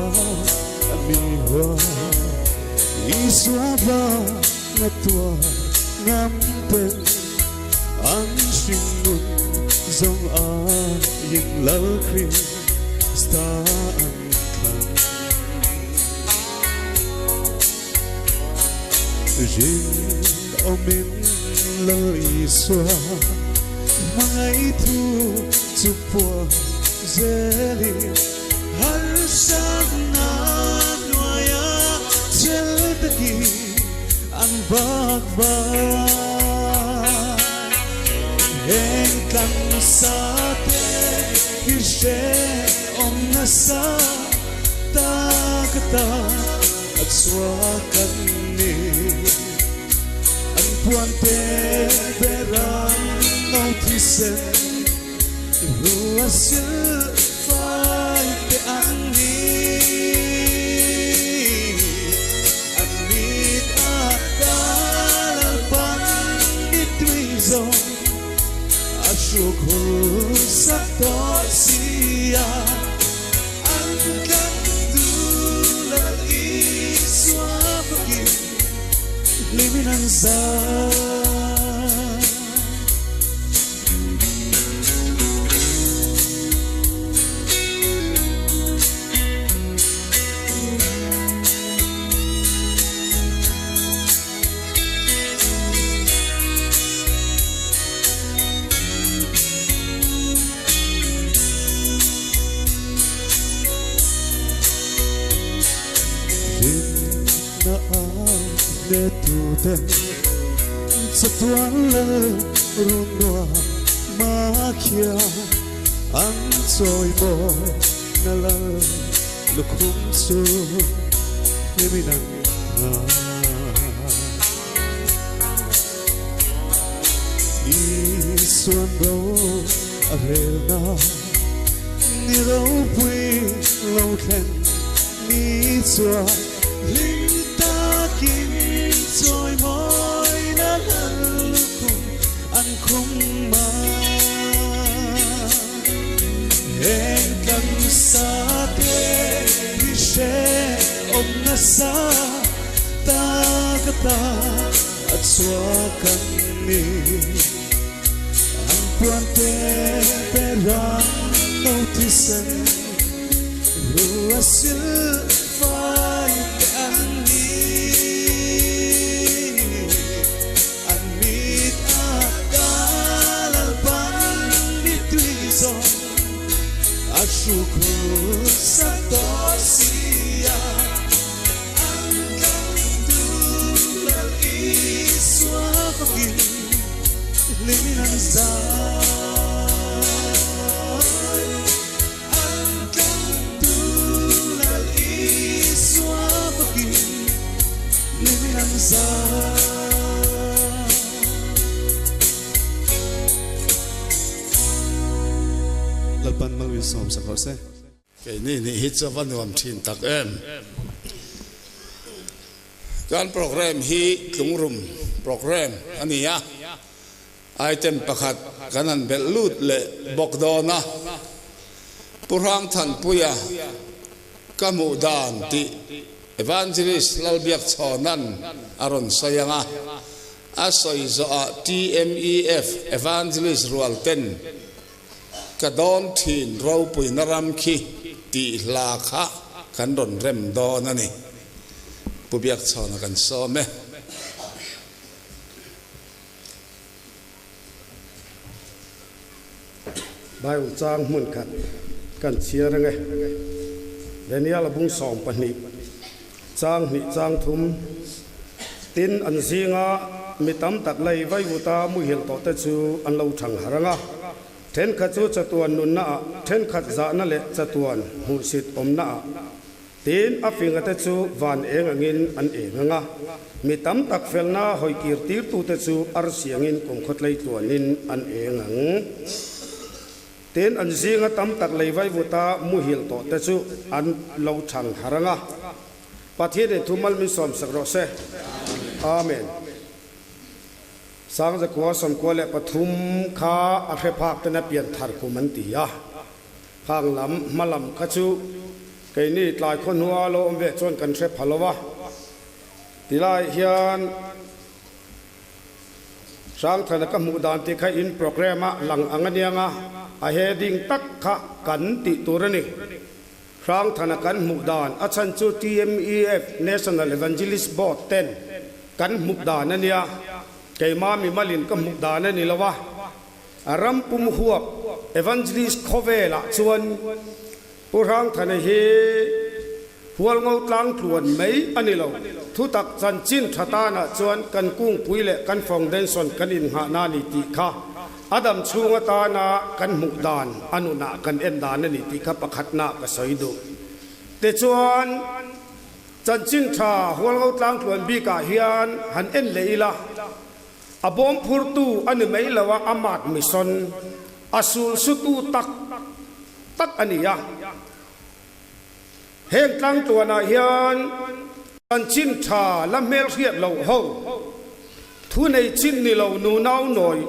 Speaker 6: mi hua Isua va nga tua ngam ten an hringnun zawng aiin Lal Krista an thlan. Rin awmin Lal Isua hmangaih thu chu pua zelin harsatna hnuaia chel takin an vak vai. Heng tlang sa te hi hre awm nasa tak ta a chhuak an ni. An puan te ber an no thisen rua sil fai te an ni. An mit a tal al pan mi tui zawng a hruk hul sak tawh sia. An tlan tu Lal Isua bakin hlimin an zai. Hnetuten chatuan lal run nuam Makhia an chawi mawi na lal lukhum chu hlimin an nghah. Isuan ro a relna ni ropui lo thlen ni chuan hlim takin chawi mawina lal lukhum an khum a. Heng tlang sa te hi hre awm nasa tak a ta a chhuak an ni. An puan te pe ran no thisen rua sil fai te an ni. An mit a ta Lalpan mi tui zawng a hruk hur sak tawh si a. An tlang tu Lal Isua fakin hlimin an zai. An tlang tu Lal Isua fakin hlimin an zai.
Speaker 7: Lalpan Malwin sawm sak rawh se.
Speaker 1: Keini nih hi chu a va nuam thin tak em. Kan programme hi tlungrum programme a ni a, item pakhat kan han belh lut leh bawk dawn a. Pu Hrangthanpuia ka hmuh dan tih Evangelist Lalbiakchhawnan a rawn sawi ang a, a sawi zawhah TMEF Evangelist rualten Ka dawn thin ropuina ram khi tih hla kha kan rawn rem dawn a ni. Pu Biakchhawna kan sawm e.
Speaker 8: Bible chang hmun khat kan chhiar ang e. Daniel a bung 12 chang hnih chang thum tin an zinga mi tam tak lei vaivuta muhil tawh te chu an lo thang har ang a. Thenkhat chu chatuan nunna ah, thenkhat zahna leh chatuan hmuhsit awmna ah. Tin, a finga te chu van eng angin an eng ang a, mi tam tak felna hawi kir tirtute chu arsi angin kum khawtlei tluanin an eng ang. Tin, an zinga tam tak lei vaivuta muhil tawh te chu an lo thang har ang a. Pathianin thu mal min sawmsak rawh se. Amen. Sangzakua 93 kha a hre phak ten a pian thar kum an ti a, khang lam hma lam kha chu keini tlai khaw hnua lo awm ve chuan kan hre pha lo a. Tilai hian Hrangthana ka hmuh dan tih kha in programme a lang ang a niang a, a heading tak kha kan tih tur a ni. Hrangthana kan hmuh dan a chhan chu TMEF National Evangelist Board ten kan hmuh dan a nia, keimah mimalin ka hmuh dan a ni lo a, a ram pum huap Evangelist khawvelah chuan Pu Hrangthana hi Hualngo tlang tluan mai a ni lo. Thutak chanchin tha tanah chuan kan kungpui leh kan foundation kan innghahna a ni tih kha A dam chhung atana kan hmuh dan, a nunah kan en dan a ni tih kha pakhatna ka sawi duh. Tichuan, chanchin tha Hualngo tlangtluan bikah hian han en leh ila, a bawm phurtu a ni mai lo a, a mat mission, a sul sutu tak tak a ni a. Heng tlangtluanah hian chanchin tha la hmelhriat loh ho, thu nei chin ni lo nunau nawi,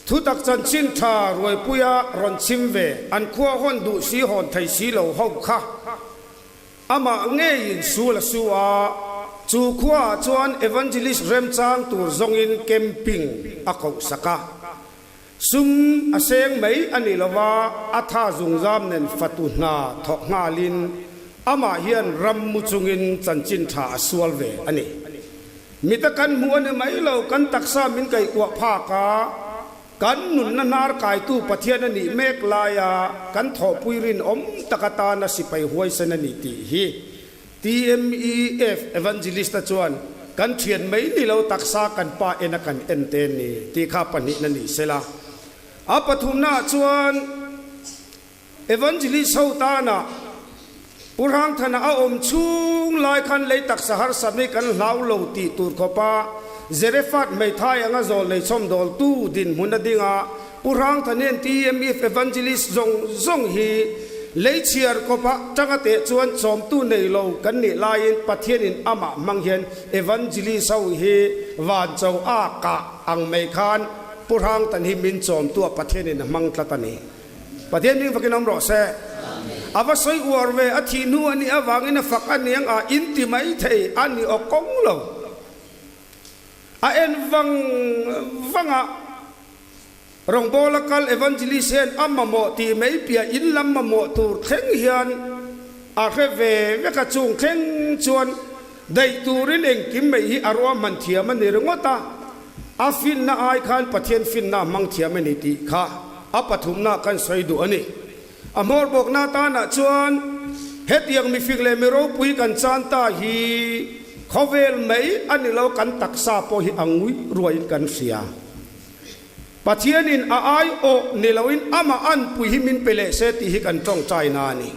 Speaker 8: thutak chanchin tha ruaipuia rawn chhim ve an khua hawn duh si hawn thei si lo ho kha amah ngeiin sul a su a, chu khuaah chuan Evangelist remchang tur zawngin camping a kohsak a. Sum a seng mai a ni lova, a tha zungzam nen fatu hna thawk nghalin amah hian ram mu chungin chanchin tha a sual ve a ni. Mita kan hmuh a ni mai lo, kan taksa min kaihkuah phak a, kan nunna hnar kaitu Pathian a nih mek laia kan thawhpui rinawm tak atana sipai huaisen a ni tih hi TMEF Evangelist-a chuan. Kan thian mai ni lo taksa kan pa en a kan en te ni tih kha pahnihna ni sela. A pathumnaah chuan Evangelist ho tana Pu Hrangthana a awm chhung lai khan lei taksa harsatna hi kan hlau lo tih tur khawpa Zerephath hmeithai anga zawl nei chhawmdawltu dinhmun a ding a, Pu Hrangthana hian TMF Evangelist zawng zawng hi lei chhiar kawpa tanga teh chuan chawmtu nei lo kan nih laiin Pathianin amah hmang hian Evangelist ho hi van cho a kah ang mai khan Pu Hrangthan hi min chawmtu a Pathianin a hmang tlat a ni. Pathian hming fakin awm rawh se. A va sawi uar ve, a thih hnu a nih avangin a fak a niang a in ti mai thei a ni aw kawng lo. A en vang vang a, rawngbawla kal evangelist hian a mamawh tih mai piah in lam mamawh tur thleng hian a hre ve vek a, chung thleng chuan daih turin engkim mai hi a ruahman thiam a ni ringawt a. A finna ai khan Pathian finna a hmang thiam a ni tih kha a pathumna kan sawi duh a ni. A hmawr bawkna atanah chuan hetiang mifing leh mi ropui kan chan ta hi khawvel mai a ni lo, kan taksa pawh hi a ngui ruaiin kan hria. Pathianin a aiawh ni loin amah anpui hi min pe leh se tih hi kan tawngtaina a ni.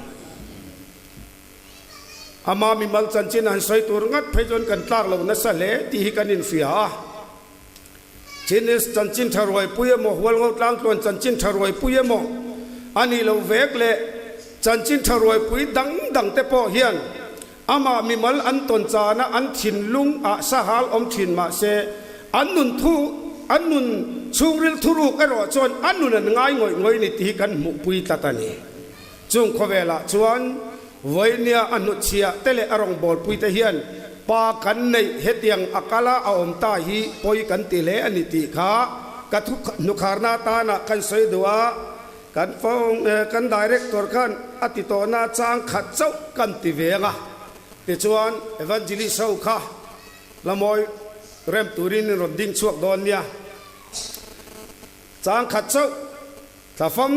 Speaker 8: Ama mimal chanchin han sawi tur ngat phei chuan kan tlak lo nasa hle tih hi kan inhria a. Chinese chanchin tha ruaipui emaw, Hualngo tlangtluan chanchin tha ruaipui emaw a nih loh vek leh chanchin tha ruaipui dang dang te pawh hian amah mimal an tawn chana an thinlung ah sahal awm thin mah se an nun thu an nun chhungril thuruk erawh chuan a nun an ngai ngawih ngawih ni tih hi kan hmuhpui tlat a ni. Chung khawvelah chuan vawinia a hnutchhiah te leh a rawngbawlpui te hian pa kan neih hetiang a kala a awm ta hi pawi kan ti hle a ni tih kha ka thu hnukharna atana kan sawi duh a, kan phone kan director khan a ti tawhna chang khat chauh kan ti ve ang a, tichuan Evangelist ho kha la mawi rem turin in rawn ding chhuak dawn nia, chang khat chauh. Thlafam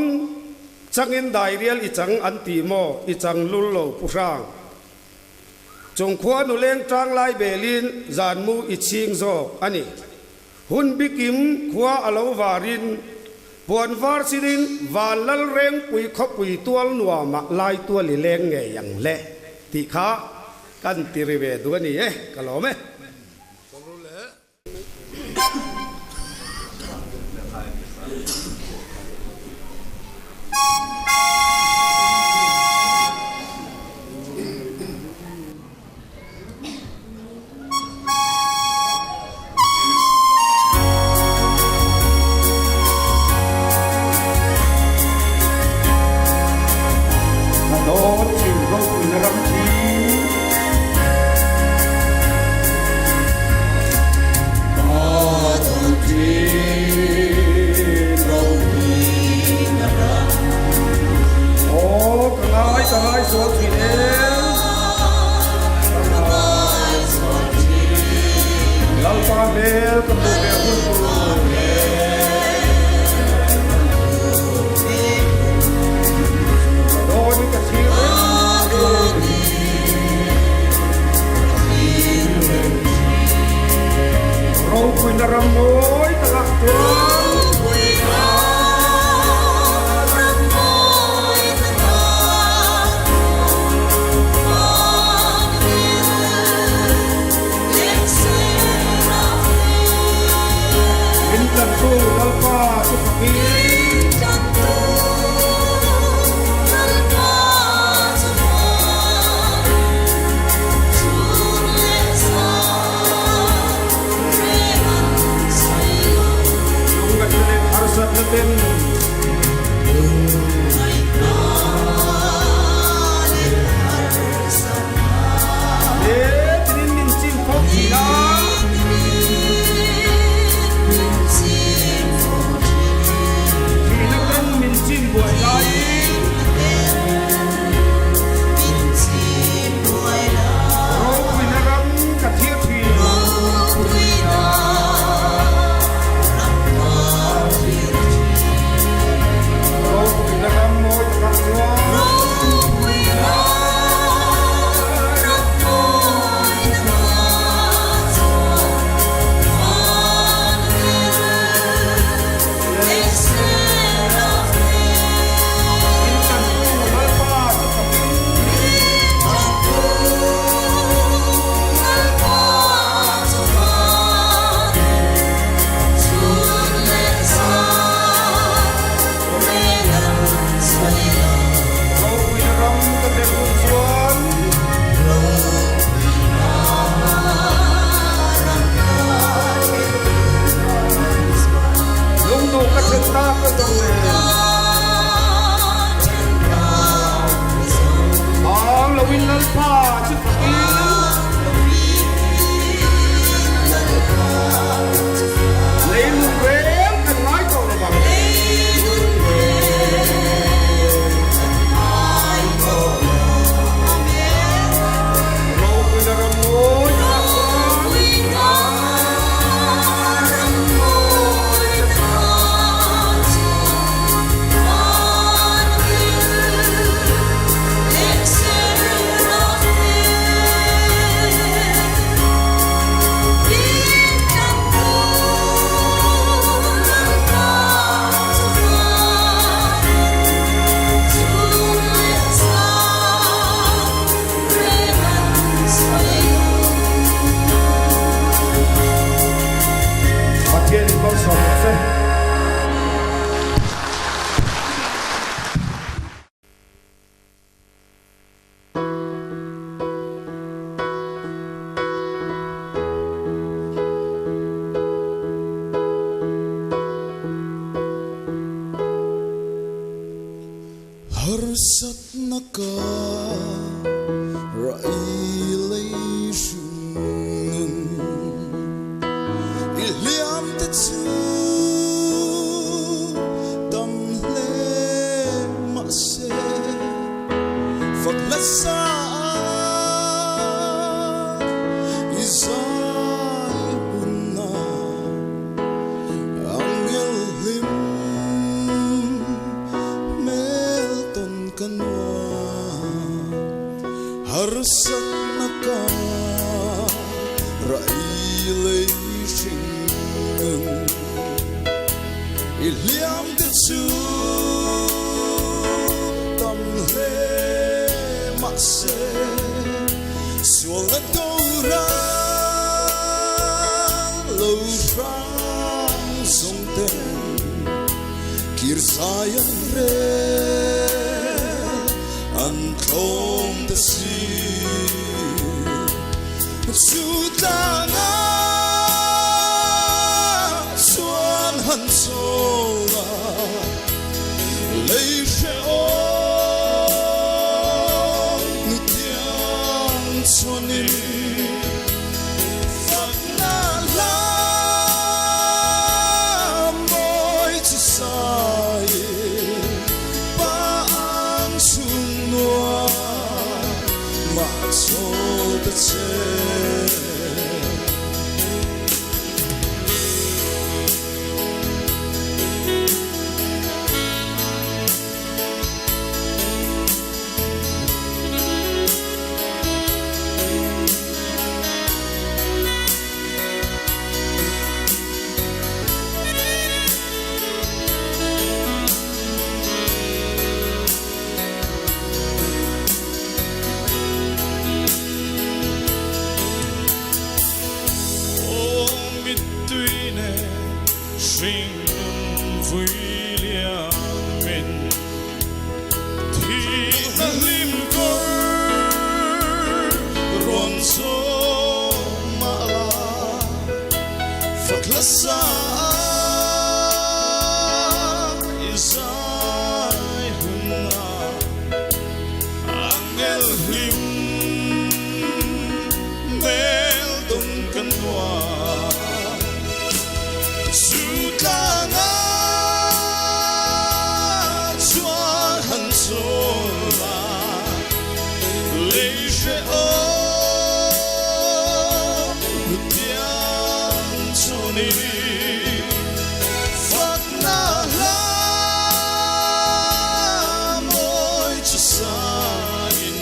Speaker 8: changin dairial i chang an ti maw i chang lul lo Pu Hrang. Chung khua nuleng tang lai belin zanmu i chhing zawk a ni. Hun bikim khua a lo varin puan var sinin van lal rengpui khawpui tual nuamah lai tual i leng ngei ang le tih kha kan ti ri ve duh a ni e, ka lawm e. Ka dawn thin ropuina ram thi. Aw ka ngai ka ngai sual thin e. Lalpa hmel ka hmuh ve hun tur. Ka dawn in ka thlir reng thin. Ropuina ram mawi takah chuan. Lalpa chu fakin. Leilung reng kan ngai tawh lo vang. Ropuina ram mawi takah chuan. Pathian in malsawm rawh se.
Speaker 6: Harsatna ka raih lei hringnun i hliam te chu tam hle mahse fak nasa i zai hunna angel hlim hmel tawn ka nuam harsatna ka raih lei hringnun i hliam te chu tam hle mahse sualna tora lo hrang zawng ten kir zai an rel an tlawm ta si chu tlanga chuan han chawl a lei hrehawm nu tiang chuanin fakna hla mawi chu sai pa ang chhung nuam mah chawl ta che. Aw mittui nen hringnun vui liamin thihna hlim kawr rawn zawm mah la fak hla sa i zai hun a angel hlim hmel tawn kan nuam chu tlanga chuan han chawl a lei hrehawm hutiang chuanin fakna hla mawi chu sain.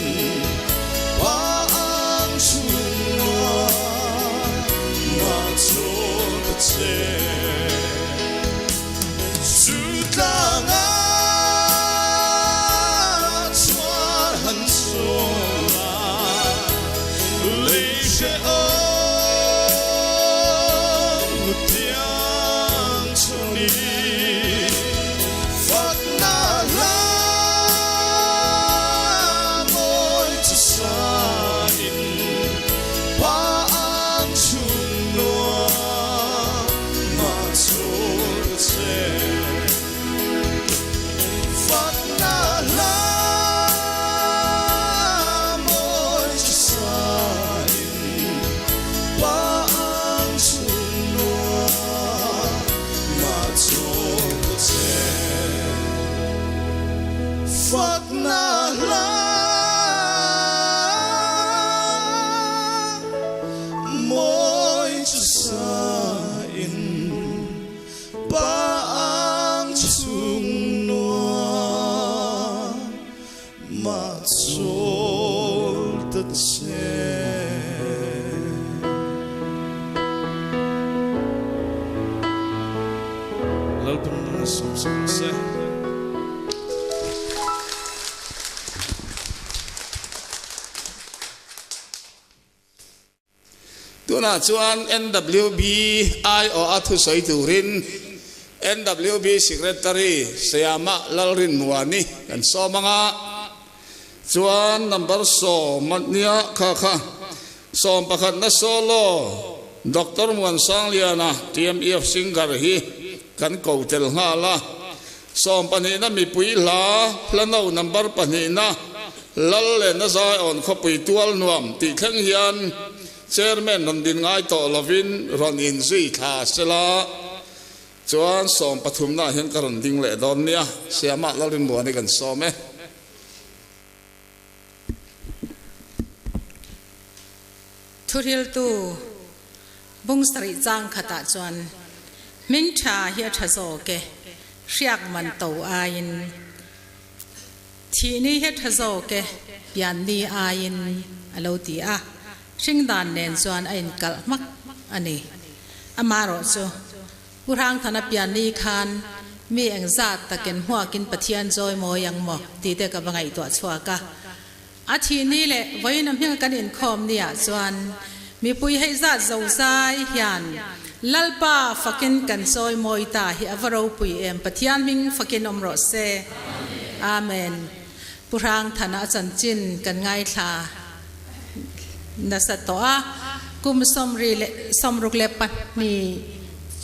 Speaker 6: Chawl ta che. Lalpan malsawm sak se.
Speaker 1: Tunah chuan NWB aiawha thusawi turin NWB Secretary Sayama Lalrinmuani kan sawm ang a, chuan number 10 nia kha kha 11 na solo Doctor Muansangliana TMEF singer hi kan ko tel nghal a, 12 na mipui hla hla no number 2 na Lal leh na zaiawn khawpui tual nuam tih thleng hian Chairman rawn din ngai tawh lovin rawn inzui thla sela chuan 13 naah hian ka rawn ding leh dawn nia, Siamah Lalrinmuani kan sawm e.
Speaker 9: Thuhriltu bung sarih chang khatah chuan hming tha hi a tha zawk e, hriak man to aiin. Thih ni hi tha zawk e, pian ni aiin a lo ti a, hring dan nen chuan a inkalh hmak a ni. Amaherawh chu, Pu Hrangthana pian ni khan mi engzat takin hmuakin Pathian chawi mawi ang maw tih te ka va ngaihtuah chhuak a. A thih ni leh vawiin a hminga kan inkhawm ni ah chuan mipui hei zat zo zai hian Lalpa fakin kan chawi mawi ta hi a va ropui em Pathian hming fakin awm rawh se. Amen. Pu Hrangthana a chanchin kan ngaithla nasa tawh a, kum 32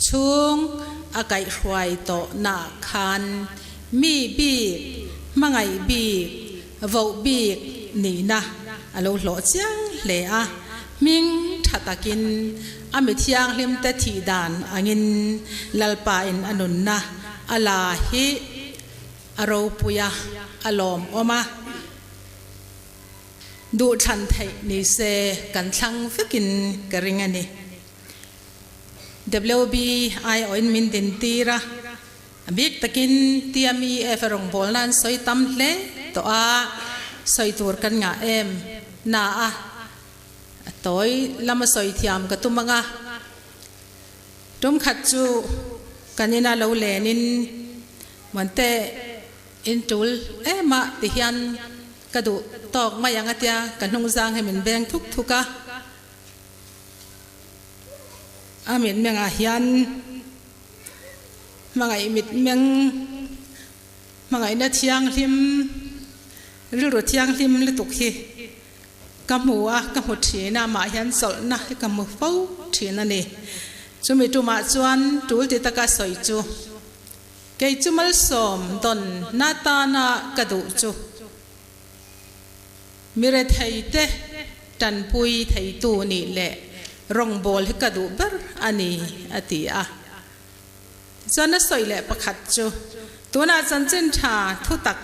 Speaker 9: chhung a kaihhruai tawh naah khan mi bik, hmangaih bik, Voh bik nihna a lo hlawh chiang hle a, hming tha takin a mi thianghlimte thih dan angin Lalpain a nunna a la hi a ropui a, a lawmawm a, duhthlan theih ni se kan thlang vekin ka ring a ni. WB aiawhin min dintir a. A bik takin TMEF a rawngbawlna an sawi tam hle tawh a, sawi tur kan ngah em na a, a tawi lama sawi thiam ka tum ang a. Tum khat chu kan ina lo lenin Muante in tul em a ti hian ka duh tawk mai ang a tia ka hnungzang hi min veng thuk thuk a. A mitmengah hian Hmangaih mitmeng, hmangaihna thianghlim, rilru thianghlim lutuk hi ka hmu a, ka hmu thin a, amah hian chawlhna hi ka hmu fo thin a ni. Chumi tumah chuan tul ti taka sawi chu, kei chu malsawm dawn na tana ka duh chu mi retheite tanpui theitu nih leh rawngbâwl hi ka duh ber a ni, a ti a. Chuan a sawi leh pakhat chu, tunah chanchin tha thutak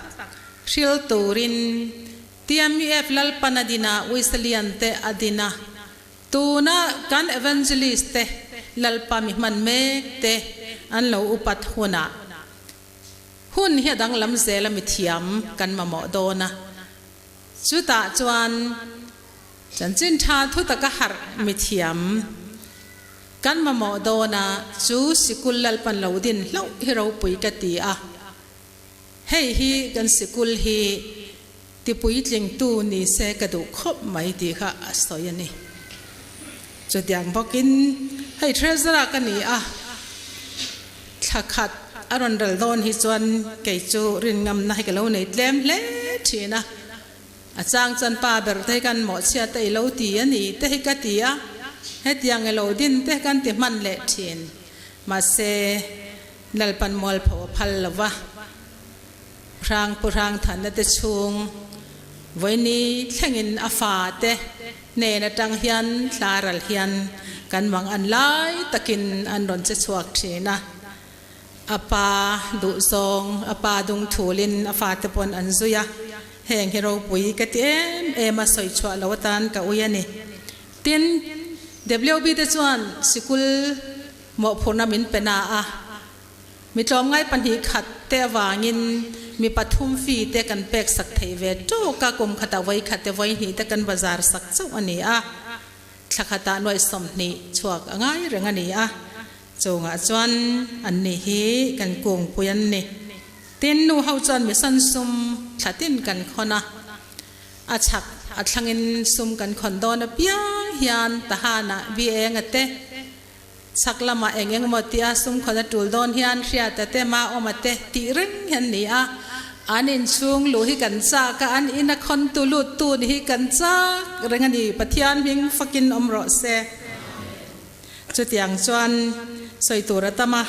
Speaker 9: hril turin TMUF Lalpan a din a, Uisalian te a din a, tuna kan Evangelist te Lalpa mi hman mek te an lo upat hunah hun hi a danglam zel a mithiam kan mamawh dawn a, chutah chuan chanchin tha thutak a harh mithiam Kan mamawh dawn a, chu sikul Lalpan lo din hlauh hi ropui ka ti a. Hei hi kan sikul hi ti puitlingtu ni se ka duh khawp mai tih kha a sawi a ni. Chutiang bawkin hei Treasurer ka ni a, thla khat a rawn ral dawn hi chuan kei chu rinngamna hi ka lo nei tlem hle thin a. A chang chuan pa ber te hi kan mawhchhiat a i lo ti a ni te hi ka ti a, hetiang i lo din te kan ti hman leh thin. Mahse, Lalpan mualpho a phal lo va, Hrang Pu Hrangthana te chhung vawiini thlengin a fa te hnen atang hian thla ral hian kan mang an lai takin an rawn che chhuak thin a. A pa duhzawng, a pa dung thulin a fate pawn an zui a, heng hi ropui ka ti em em a, sawi chhuah lo atan ka ui a ni. Tin, WB te chuan sikul mawhphurhna min pe na a, mi tlawmngai 2 khat te avangin mi pathum fee te kan pek sak thei ve tawk a, kum khatah vawi khat te vawi hnih te kan bazar sak chauh a ni a, thla khatah nuaih 20 chhuak a ngai reng a ni a, chungah chuan an ni hi kan kungpui an ni. Tin, nu ho chuan mi san sum thla tin kan khawn a, a chhak a thlangin sum kan khawn dawn apiang hian Tahanah bi eng a te, Chhak lamah eng eng maw tia sum khawn a tul dawn hian hriata te ma awma te tih reng hian ni a, an inchhung luh hi kan chak a, an ina khawn tu lut tu ni hi kan chak reng a ni, Pathian hming fakin awm rawh se. Chutiang chuan sawi tur a tam a,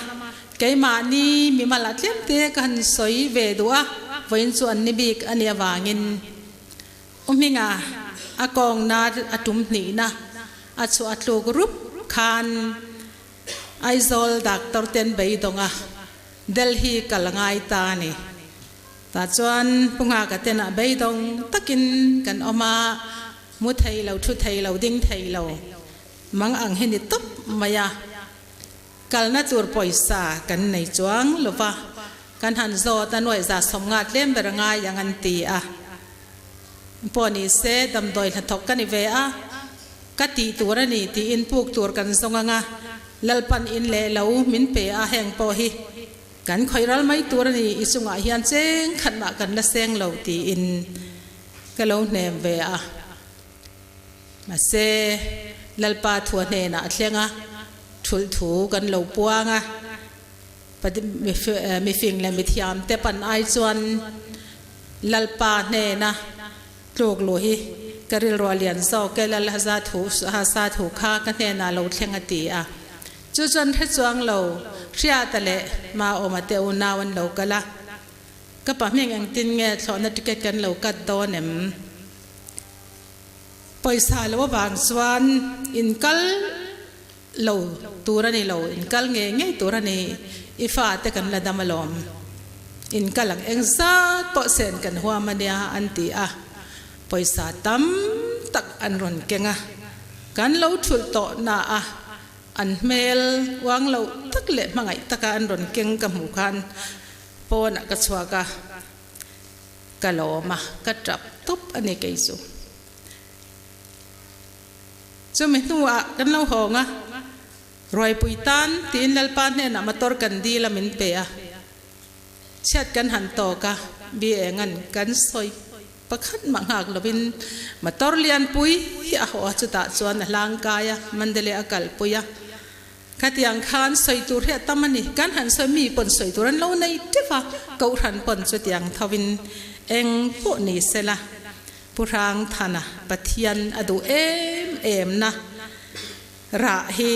Speaker 9: keimahni mimal a tlem te ka han sawi ve duh a, vawiin chu an ni bik a nih avangin. U hminga a kawngna a tum hnihna a chhuah a tluk rup khan Aizawl doctor ten beidawng a Delhi kal a ngai ta a ni. Tah chuan Pu Nghaka ten ah beidawng takin kan awm a, mu thei lo, thu thei lo, ding thei lo mang ang hi ni tawp mai a. Kalna tur pawisa kan nei chuang lo va, kan han zawt a nuaih 150 tlem ber a ngai ang an ti a. Pawh ni se damdawi hnathawk ka ni ve a, ka tih tur a ni tiin puk tur kan zawng ang a, Lalpan in leh lo min pe a heng pawh hi kan khawih ral mai tur a ni, i chungah hian cheng khat mah kan la seng lo tiin ka lo hnem ve a. Mahse, Lalpa thua hnenah a thleng a, thulh thu kan lo puang a, mifing leh mithiam te pan ai chuan Lalpa hnena tluk luh hi ka rilruah lian zawk e, Lal Haza thu Hasa thu kha ka hnenah lo thleng a ti a. Chu chuan hre chuang lo Hriata leh Maawma te unau an lo kal a, ka pa hming engtin nge thlawhna ticket kan lo cut dawn em? Pawisa lo avang chuan inkal lo tur a ni lo, inkal ngei ngei tur a ni, i fate kan la dam alawm, inkal ang eng zat pawh sen kan huam a nia an ti a, pawisa tam tak an rawn keng a, kan lo thulh tawh na a, an hmel uang loh tak leh hmangaih taka an rawn keng ka hmuh khan pawnah ka chhuak a. Ka lawm a, ka tap tawp a ni kei chu. Chumi hnuah kan lo hawng a, Ruaipui tan tiin Lalpa hnenah motor kan dil a min pe a. Chhiat kan han tawk a, bi engan kan sawi pakhat mah nghak lovin motor lianpui hi a haw a, chutah chuan a hlangkai a, Mandalay a kalpui a. Khatiang khan sawi tur hi a tam a ni. Kan han sawi mi pawn sawi tur an lo nei teuh a, Kohhran pawn chutiang thovin eng pawh ni sela Pu Hrangthana Pathian a duh em em na rah hi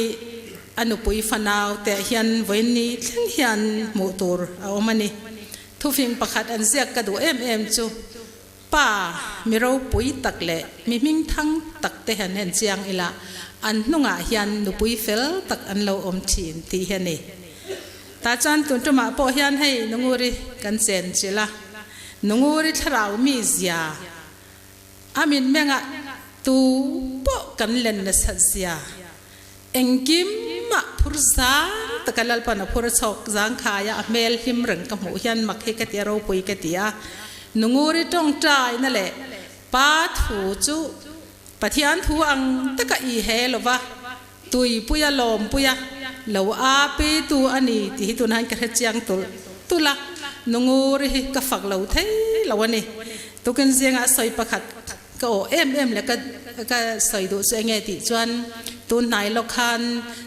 Speaker 9: a nupui fanau teh hian vawiin thleng hian hmuh tur a awm a ni. Thufing pakhat an ziak ka duh em em chu Pa, mi ropui tak leh mi hmingthang tak te han en chiang ila, an hnungah hian nupui fel tak an lo awm thin tih hi a ni. Tah chuan tun tumah pawh hian hei Nunguri kan chen chilh a, Nunguri thlarau mi zia a min mengah tu pawh kan len nasat zia, engkim mah phur zang taka Lalpan a phur a chhawk zang khaia a hmel hlim reng ka hmuh hian mak hi ka ti a ropui ka ti a, Nunguri tawngtaina leh Pa thu chu Pathian thu ang taka i he lova tuipuia lawmpuia lo a pitu a ni tih hi tunah hian ka hre chiang tulh tulh a, Nunguri hi ka fak lo thei lo a ni. Tukin zingah sawi pakhat Ka aw em em leh ka ka sawi duh chu enge tih chuan tun hnai lawk khan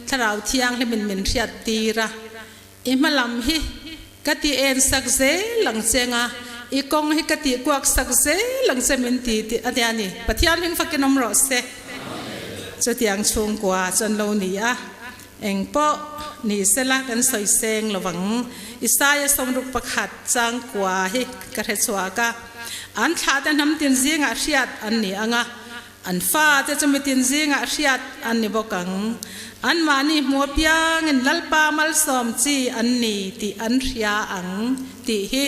Speaker 9: thlarau thianghlimin min hriat tir a, i hma lam hi ka ti en sak zel ang che nga, i kawng hi ka tih kuak sak zel ang che min ti tih a nia ni. Pathian hming fakin awm rawh se. Chutiang chhungkua chuan lo ni a, eng pawh ni sela kan sawi seng lo vang. Isaia 61 changkua hi ka hre chhuak a. An thlahte hnam tin zingah hriat an ni ang a, an fate chu mitin zingah hriat an ni bawk ang. Anmahni hmu apiangin Lalpa malsawm chi an ni tih an hria ang tih hi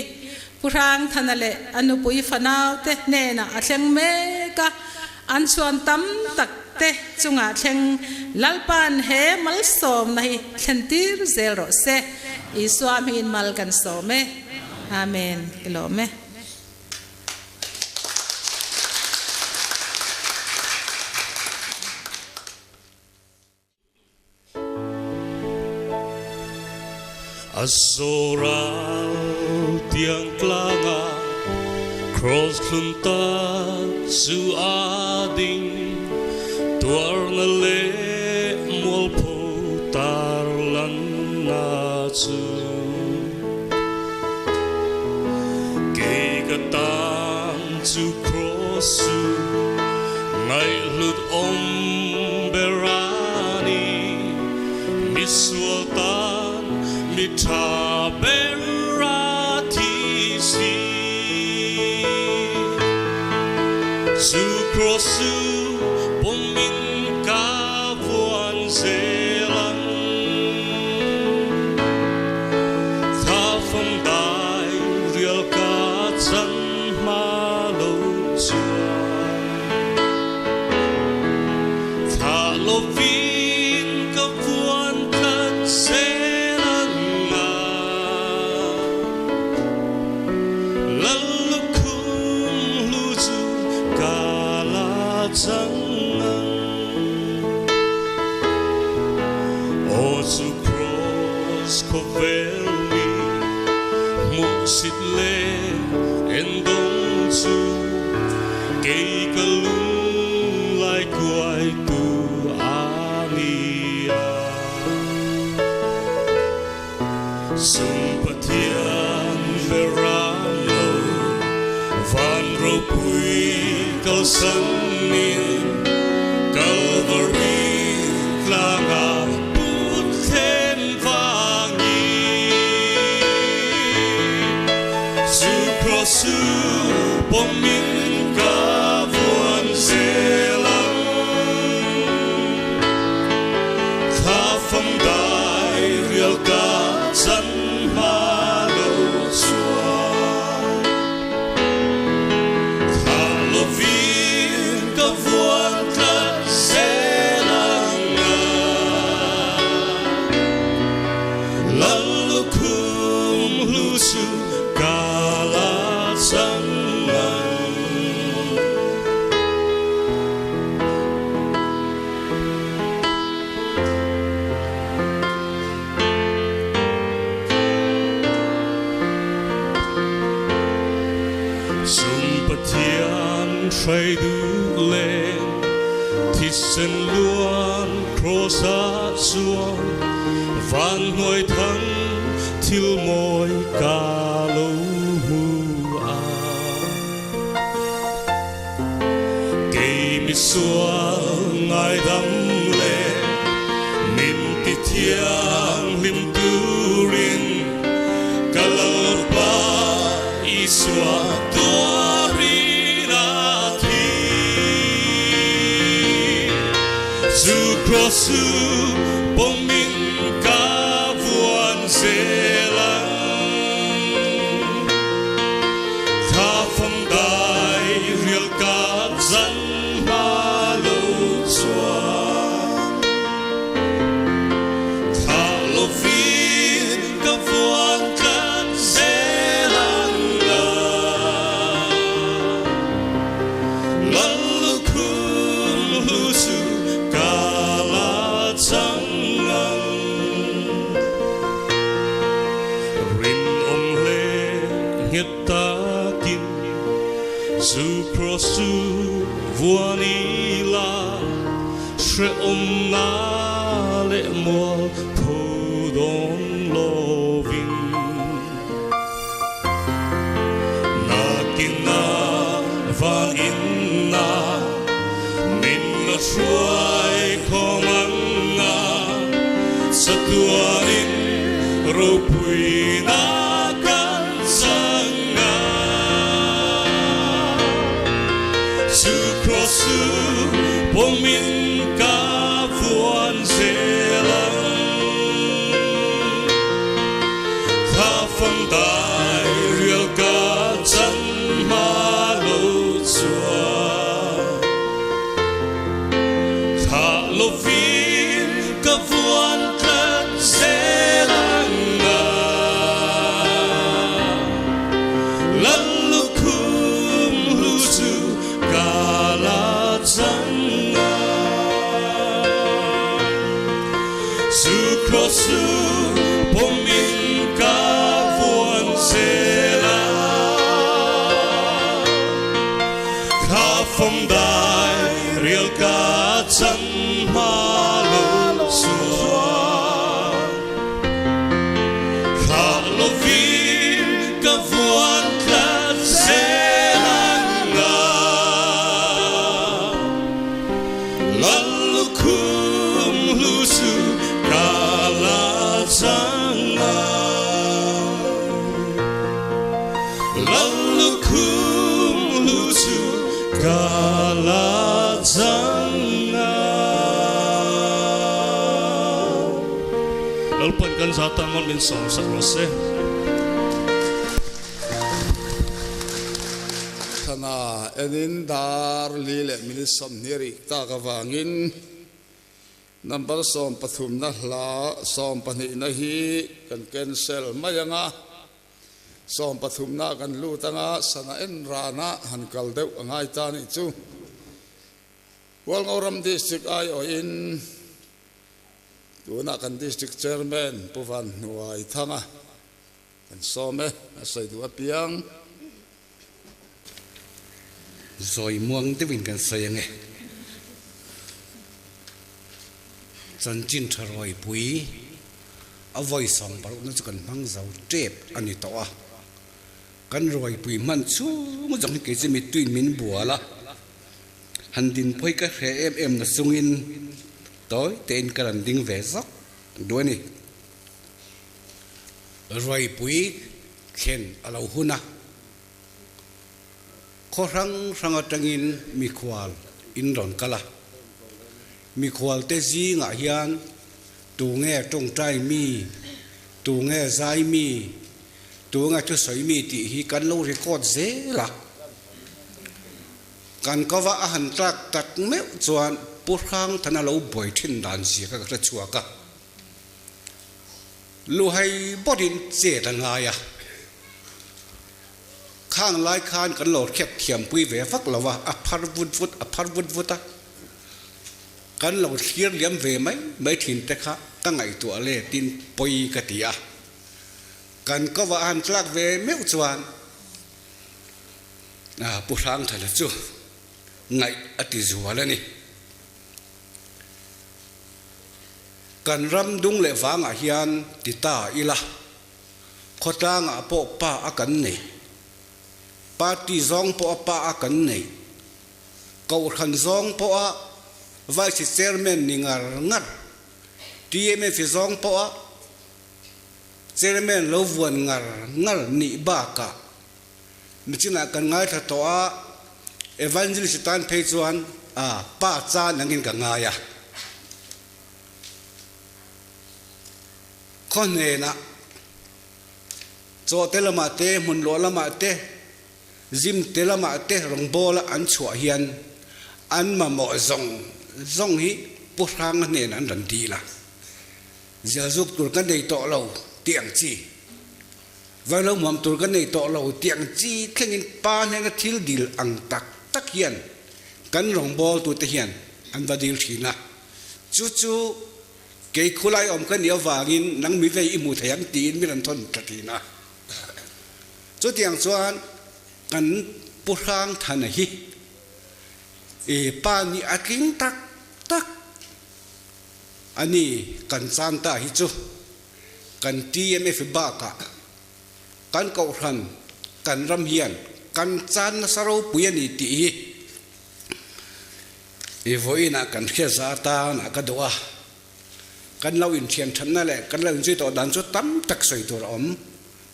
Speaker 9: Pu Hrangthana leh a nupui fanaute hnenah a thleng mek a, an chhuan tam tak te chungah thleng Lalpa'n he malsawmna hi thlentir zel rawh se. Isua hmingin mal kan sawm e. Amen. Ka lawm e.
Speaker 6: A zoral tiang tlanga Cross thlun ta chu a ding Tuarna leh mualpho tarlanna chu Kei ka tan chu Cross chu Ngaihhlut awm ber a ni, misual tan mi tha ber a thi si. Chu cross chu pawmin ka vuan zel ang, tha fam dai rial ka chan hma lo chuan. Thla lovin ka vuan tlat zel ang a, Lal lukhum hlu chu ka la chang ang. Aw chu Kraws khawvel mi hmuhsit leh endawng chu kei ka lung lai kuai tu a ni a. Sum Pathian ber ram lo van ropui kalsanin Kalvari tlangah put thlen vangin Zu cross chu pawmin ka vuan zel ang. Thla fam dai rial ka chan hma lo chuan Thla lovin ka vuan tlat zel ang a. Lal lukhum hlu chu ka la chang ang. Sum Pathian hrai duh leng thisen luan Kraws ah chuan van hnuai thang thil mawi ka lo hmu a. Kei misual ngaidam leh min ti thianghlim turin ka Lalpa Isua tuarin a thi. Zu cross chu pawmin ka vuan zel ang. Thla fam dai rial ka chan hma lo chuan thla lovin ka vuan tlat zel ang a. Lal lukhum hlu chu ka la chang ang. Rinawm hle nghet takin zu cross chu vuan ila hrehawmna leh mual pho dawn lovin. Nakina van inna min la hruai khawm ang a, chatuanin ropuina kan chang a. Chu cross chu pawmin ka vuan zel ang. Thla fam dai rial ka chan hma lo chuan thla lovin ka vuan tlat zel ang a. dai rial ka chan hma lo chuan Thlah lovin ka vuan tlat zel ang a Lal lukhum hlu chu ka la chang a. Lal lukhum hlu chu ka la chang a. Lalpan kan za tan mal min sawm sak rawh se.
Speaker 1: Thana enin dar li leh minute 20 rik tak avangin Number 13 na hla 12 na hi kan cancel mai ang a, 13 na kan lut ang a, sana en rana han kal deuh a ngai ta nih chu. Hualngoram District aiawhin tunah kan District Chairman Pu Van Hnuai Thanga kan sawm e, a sawi duh apiang.
Speaker 10: Zawi muang deuhin kan sawi ang e. Chanchin tha rawipui a vawi 60 na chu kan hmang zo tep a ni tawh a. Kan rawipui hman chhung zawng hi kei chu mittuin min bual a. Han dinphawi ka hre em em na chungin tawi tein ka rawn ding ve zawk duh a ni. Rawipui thlen a lo hun a, khaw hrang hrang atangin mikhual in rawn kal a. Mikhual te zingah hian tunge tawngtai mi, tunge zai mi, tunge thusawi mi tih hi kan lo record zel a. Kan kova a han tlak tak meuh chuan Pu Hrangthana lo buai thin dan zia kha ka hre chhuak a. Luhai bawrin chet a ngai a. Khang lai khan kan lo hriat thiampui ve vak lo a, a phar vut vut, a phar vut vut a. Kan lo thlir liam ve mai mai thin te kha ka ngaihtuah letin pawi ka ti a. Kan kovah a han tlak ve meuh chuan Pu Hrangthala chu ngaih a ti zual a ni. Kan ram dung leh vangah hian ti ta ila, khawtlangah pawh pa a kan nei, party zawng pawh a pa a kan nei, kohhran zawng pawh a vice chairman ni ngar ngar, TMF zawng pawh a chairman lo vuan ngar ngar nih bakah Nichinah kan ngaithla tawh a, Evangelist tan phei chuan a pa chan angin ka ngai a. Khaw hnenah chaw te lamah te, hmun luah lamah te, zim te lamah te rawngbawla an chhuah hian an mamawh zawng zawng hi Pu Hranga hnenah an rawn dil a. Zialzuk tur ka nei tawh lo tih ang chi. Vailo muam tur ka nei tawh lo tih ang chi thlengin pa hnena thil dil ang tak tak hian kan rawngbawltute hian an va dil thin a. Chu chu kei khulai awm ka nih avangin nang mi vei i hmu thei ang tiin min rawn thawn tha thin a. Chutiang chuan kan Pu Hrangthana hi i pa nih a tling tak tak a ni kan chan ta hi chu. Kan TMF bakah kan kohhran, kan ram hian kan chan nasa ropui a ni tih hi i vawiinah kan hriat za atan a ka duh a. Kan lo inthian thatna leh kan lo inzui tawh dan chu tam tak sawi tur a awm.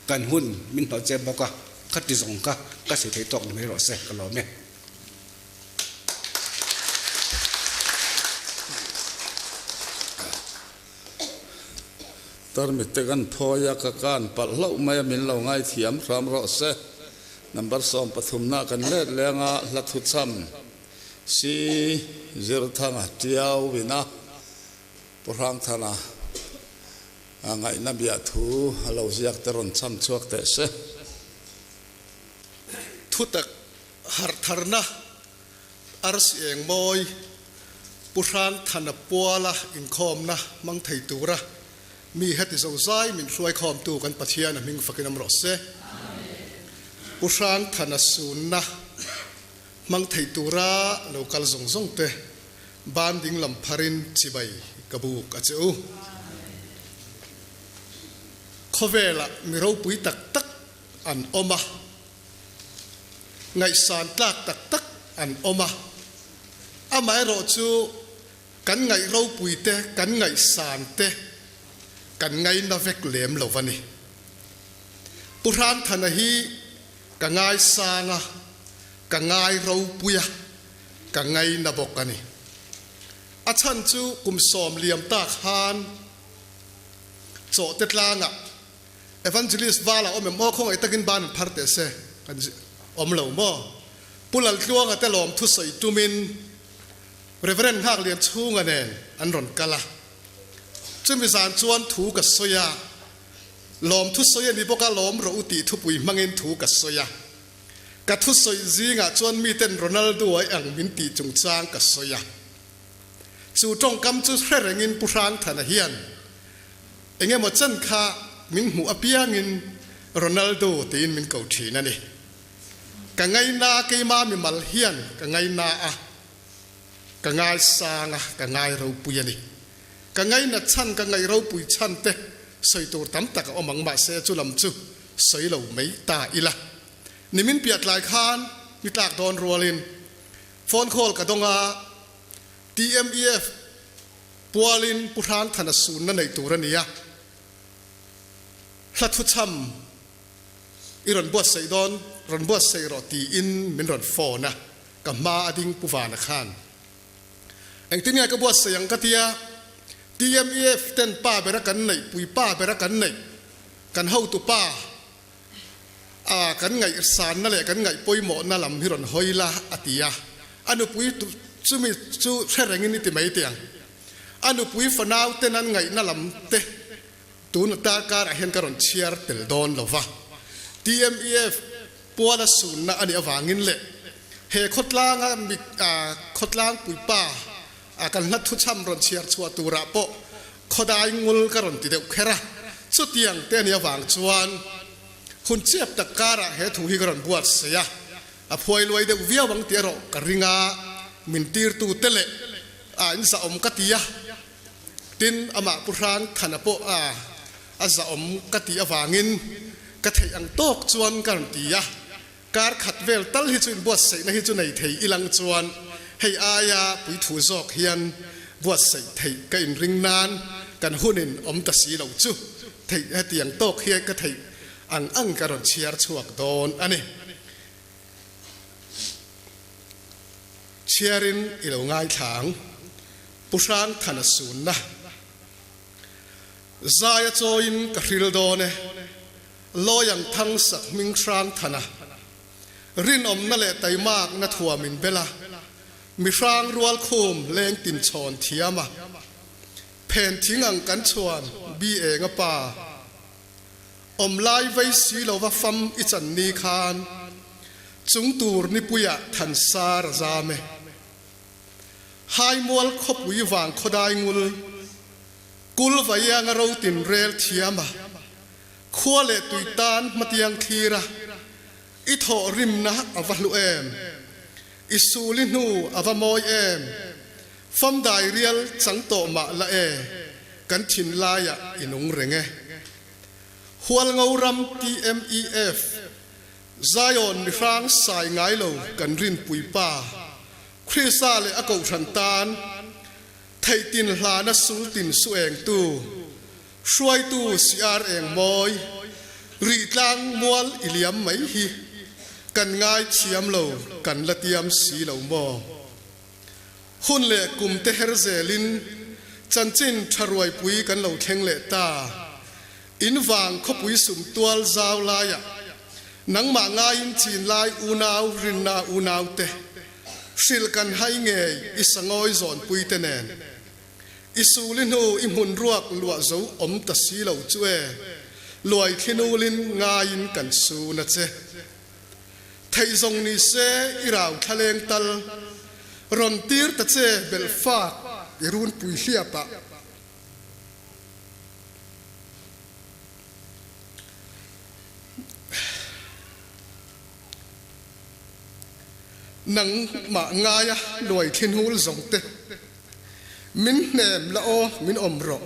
Speaker 10: Kan hun min hnawh che bawk a, ka ti zawng kha ka sawi theih tawk ni mai rawh se, ka lawm e.
Speaker 1: Tarmit te kan phawi a, ka kan palh hlauh mai a, min lo ngaithiam hram rawh se. Number 13 na kan let leng a, hla thuchham si Zirthanga Tiau in a Pu Hrangthana a ngaihna biah thu a lo ziak te rawn chham chhuak teh se.
Speaker 11: Thutak harh tharna Arsi eng mawi Pu Hrangthana Puala inkhawmna hmang thei tura mi heti zozai min hruaikhawmtu kan Pathian a hming fakin awm rawh se. Pu Hrangthana sunna. Hmang thei tura lo kal zawng zawng te ban ding lam pharin chibai ka buk a che u. Khawvelah mi ropui tak tak an awm a, ngaihsan tlak tak tak an awm a, amaherawh chu kan ngaih ropui te, kan ngaihsan te kan ngaina vek lem lo a ni. Pu Hrangthana hi ka ngaisang a, ka ngai ropui a, ka ngaina bawk a ni. A chhan chu kum sawm liam tak khan Chawhte tlangah Evangelist vala awm em aw khawngaih takin ban an phar teh se kan awm lo maw? Pu Laltluanga te lawm thusawi tumin Reverend Nghaklian chhunga nen an rawn kal a, chumi zan chuan thu ka sawi a, lawm thusawi a ni bawk a lawm rawh u tih thupui hmangin thu ka sawi a, ka thusawi zingah chuan miten Ronaldo ai ang min tih chungchang ka sawi a. Chu tawngkam chu hre rengin Pu Hrangthana hian eng emaw chan kha min hmuh apiangin Ronaldo tiin min ko thin a ni. Ka ngaina keima mimal hian ka ngaina a, ka ngaisang a, ka ngai ropui a ni. Ka ngaina chhan, ka ngaih ropui chhan te sawi tur tam tak a awm ang mahse chu lam chu sawi lo mai ta ila. Nimin piah tlai khan ni tlak dawn rualin Phone call ka dawng a, TMEF pualin Pu Hrangthana sunna neih tur a ni a, hla thuchham i rawn buatsaih dawn, rawn buatsaih rawh tiin min rawn phone a, ka hma a ding Pu Vana khan. Engtin nge ka buatsaih ang ka tia, TMEF ten pa bera kan neih, puipa bera kan neih, kan hotupa, A, kan ngaihsanna leh kan ngaih pawimawhna lam hi rawn hawi la, a ti a. A nupui chumi chu hre rengin i ti mai teh ang. A nupui fanau ten an ngaihna lam te tun ata karah hian ka rawn chhiar tel dawn lo va. TMEF puala sunna a nih avangin leh he khawtlanga mi khawtlang puipa a kan hla thuchham rawn chhiar chhuah turah pawh Khawdai ngul ka rawn ti deuh kher a, chutiang te a nih avang chuan hun chiap tak karah he thu hi ka rawn buatsaih a, a phuai luai deuh viau ang tih erawh ka ring a, min tirtu te leh a in zahawm ka ti a, tin amah Pu Hrang Thana pawh a a zahawm ka tih avangin ka theih ang tawk chuan ka rawn ti a, kar khat vel tal hi chu inbuatsaihna hi chu nei thei ilang chuan hei aia puithu zawk hian buatsaih theih ka inring nan kan hunin awm ta si lo chu theih hetiang tawk hi ka theih ang ang ka rawn chhiar chhuak dawn a ni. Chhiarin i lo ngaithla ang. Pu Hrang Thana sunna Zaia chawiin ka hril dawn e. Lawiang thang sak hming hrang than a, rinawmna leh taimakna thuam in bel a, mi hrang rual khum leng tin chhawn thiam a, phen thing ang kan chhuan bi eng a pa. Awm lai vei si lova fam i chan ni khan, chung tur nipuiah than sar a zam e. Haimual khawpui vang khawdai ngul, kul vaianga ro tin rel thiam a, Khua leh tui tan hmatiang thlir a, i thawh rimna a va hlu em? I suli hnu a va mawi em? Famdai rial chang tawh mah la e, kan thinlaiah i nung reng e. Hualngo ram TMEF, Zion mihrang sai ngai lo kan rinpui pa, Krista leh a kohhran tan theihtin hlana sultin su engtu, Hruaitu CR eng mawi, rihtlang mual i liam mai hi kan ngai thiam lo, kan la tiam si lo maw? Hun leh kum te her zelin chanchin tha ruaipui kan lo thleng leh ta. In vang khawpui sum tual zau laiah nangmah ngaiin chin lai unau rinna unaute hrilh kan hai ngei i sangawi zawnpui te nen. I suli hnu i hmun ruak luah zo awm ta si lo chu e, luai thlinulin ngaiin kan su na che. Theih zawng ni se i rau thlaleng tal, rawn tir ta che belh fak i runpui hliap ah. Nangmah ngaia luai thlinhul zawng te min hnem la aw min awm rawh.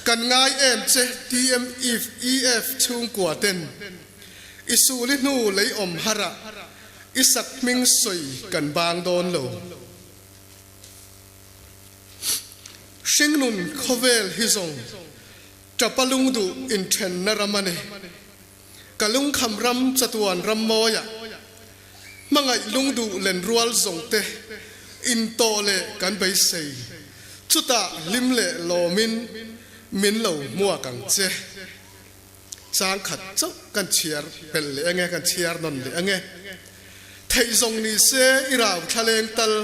Speaker 11: Kan ngai em che TMEF chhungkua ten i suli hnu lei awm har ah i sak hming sawi kan bang dawn lo. Hringnun khawvel hi zawng tapa lungduh inthenna ram a ni. Ka lungkham ram chatuan ram mawiah hmangaih lungduh lenrual zawng te intawh leh kan beisei. Chutah hlim leh lawmin min lo hmuak ang che. Chang khat chauh kan chhiar pelh leh ange, kan chhiar nawn leh ange. Theih zawng ni se i rau thlaleng tal,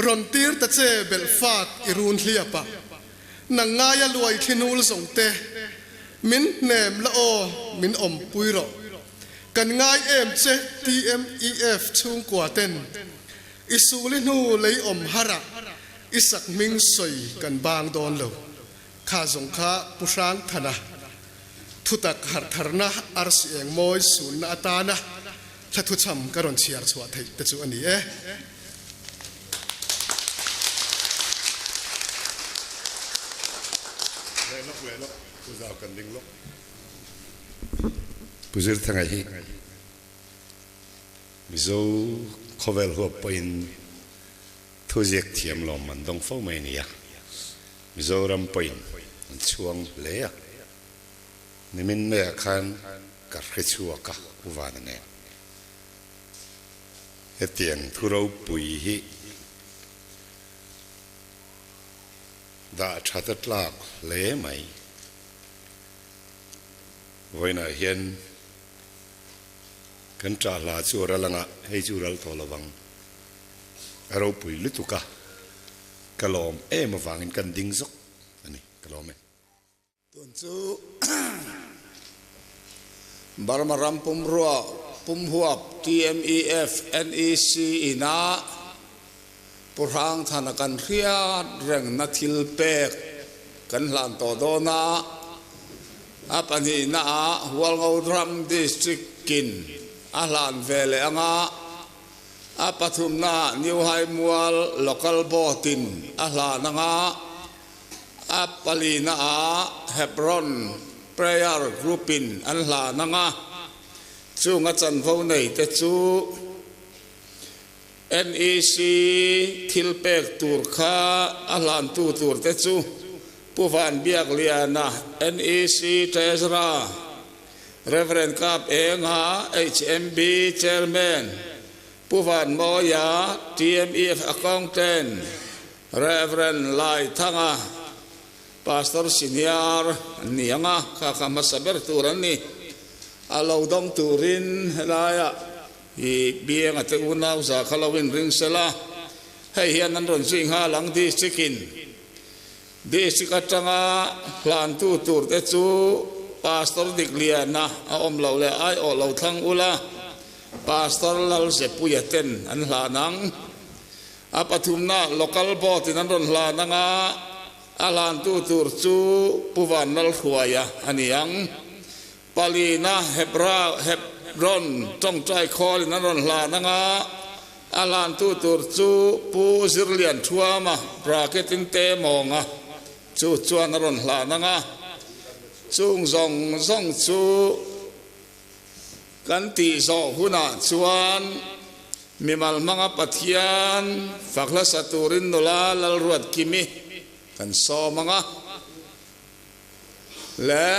Speaker 11: rawn tir ta che belh fak i run hliap ah. Nang ngaia luai thlinul zawng te, min hnem la aw, min awmpui rawh. Kan ngai em che TMEF chhungkua ten, i suli hnu lei awm har ah i sak hming sawi kan bang dawn lo. Kha zawng kha Pu Hrangthana thutak harhtharna arsi eng mawi sunna atana thla thuchham ka rawn chhiar chhuah theih te chu a ni e.
Speaker 3: Leh lawk leh lawk Pu Zau kan ding lawk. Pu Zirthanga hi Mizo khawvel huap pawhin Thuziak thiam lawm an dawng fo mai a nia. Mizoram pawhin an chhuang hle a. Nimin maiah khan ka hre chhuak a, U Vana nen. Hetiang thu ropui hi dah that a tlak hle mai. Vawiinah hian kan ṭah hla chu a ral anga, hei chu ral tawh lovang. A ropui lutuk a, ka lawm em avangin kan ding zawk a ni, ka lawm e.
Speaker 1: Tun chu Burma ram pumrua pumhuap TMEF NEC ina Pu Hrangthana kan hriat rengna thil pek kan hlan tawh dawn a, a pahnihnaah Hualngo ram District in a hlan ve leh anga, A pathumna New High Mual Local Board in a hlan anga, a palina ah Hebron Prayer Group in an hlan anga, chung a chanvo nei te chu NEC thil pek tur kha a hlantu tur te chu Pu Van Biakliana, NEC Treasurer, Rev. Kap Enga, HMB Chairman, Pu Van Mawia, TMEF Accountant, Rev. Lai Thanga, Pastor Senior an ni ang a, kha kha hmasa ber tur an ni. A lo dawng turin helaia i Bianga te unau za kha lo inring sela, hei hian an rawn zui nghal ang District in. District atanga hlantu turte chu Pastor Dikliana a awm loh leh aiawh lo thlang ula, Pastor Lalzepuia ten an hlan ang. A pathumna Local Board in an rawn hlan anga a hlantu tur chu Pu Vanlalhruaia a ni ang. Palina Hebra Hebron tawngtai khawl in an rawn hlan anga a hlantu tur chu Pu Zirlian Thuama bracket in te mawnga chu chuan a rawn hlan anga chung zawng zawng chu kan tih zawh hunah chuan mimal hmanga Pathian fak hlasa turin nula Lalruatkimi kan sawm anga. Le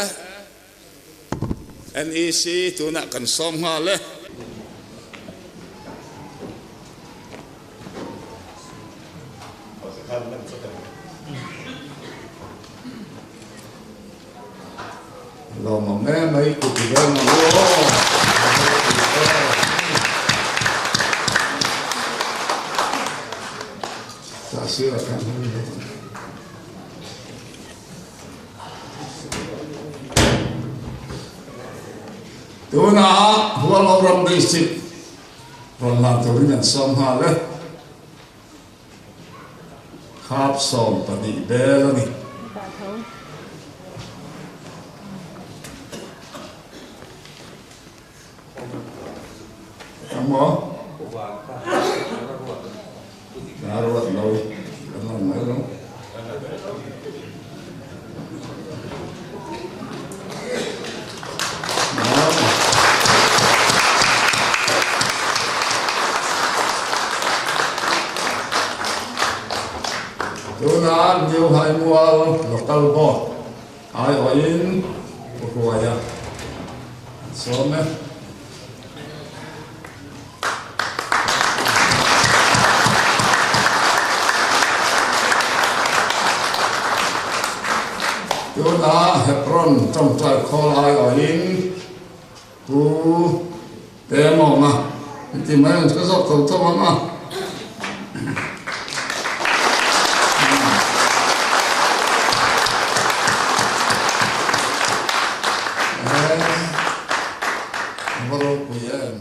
Speaker 1: NEC tunah kan sawm nghal e. Lawmawm em mai kut i veng ang u aw. Sir a kan hmang. Tunah Hualngoram District rawn lan turin an sawm nghal e. Khap 12 bel a ni. Emaw? La ruat lo kan awm mai lo. Tuna New Haimual Local Board aiawhin Pu Hruaia an sawm e. Tuna Hebron tawngtai khawl aiawhin Pu Temawnga inti mai ang chu ka zawk tho tho ang a. Va ropui em.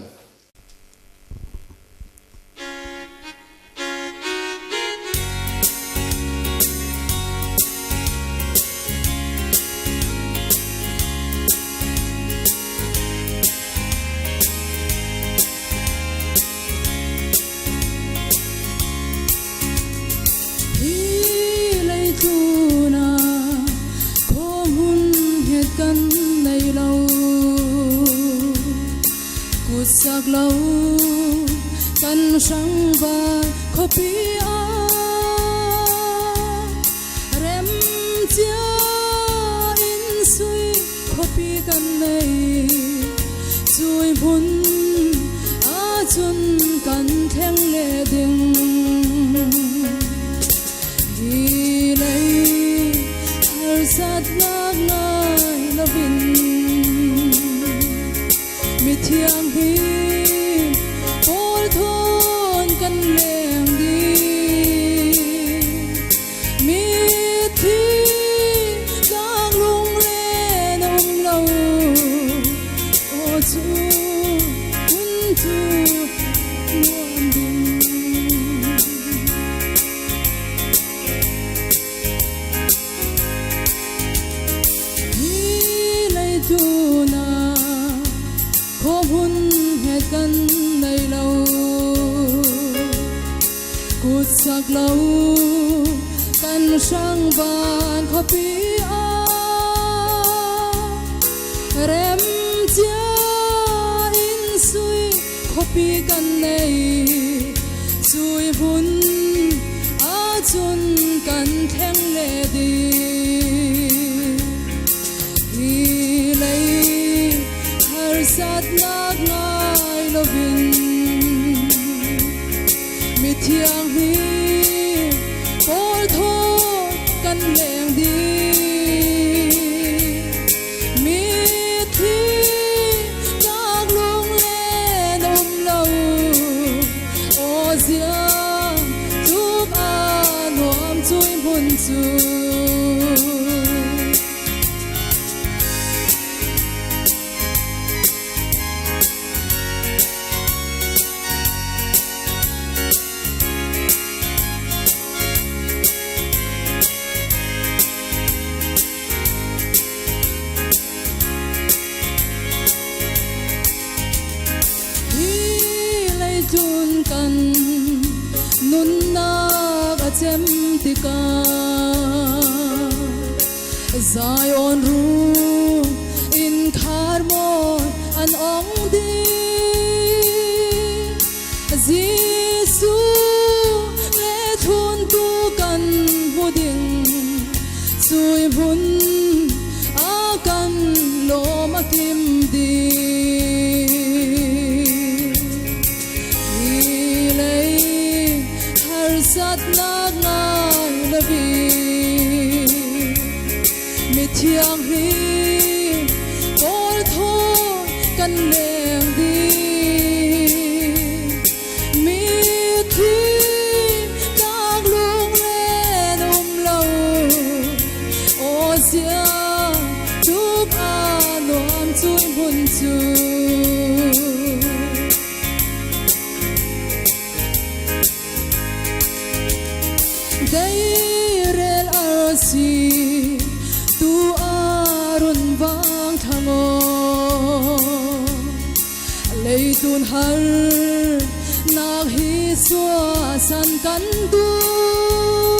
Speaker 4: Chhuahsan kan duh.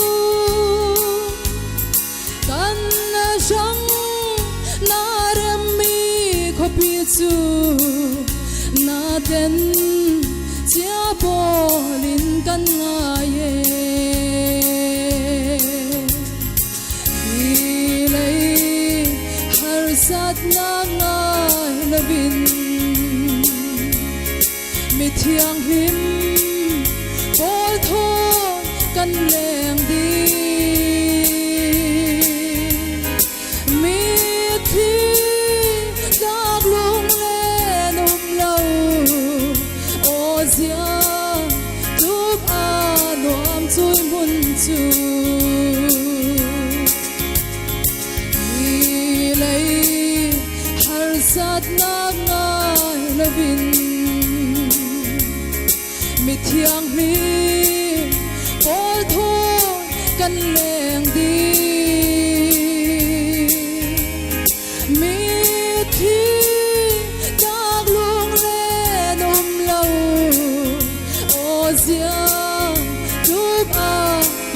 Speaker 4: Kan hrang na remmi khuapi chu na ten chia pawl in kan ngai e. Hi lei harsatnak ngai loin Mi thianghlim pawl thawn kan leng dih. Mithi tlak lunglen um lo, aw zia tuk a nuam cui hmun cu. Hi lei harsatnak ngai loin mi thianghlim pawl thawn kan leng dih. Mithi tlak lunglen um lo, aw ziang tuk a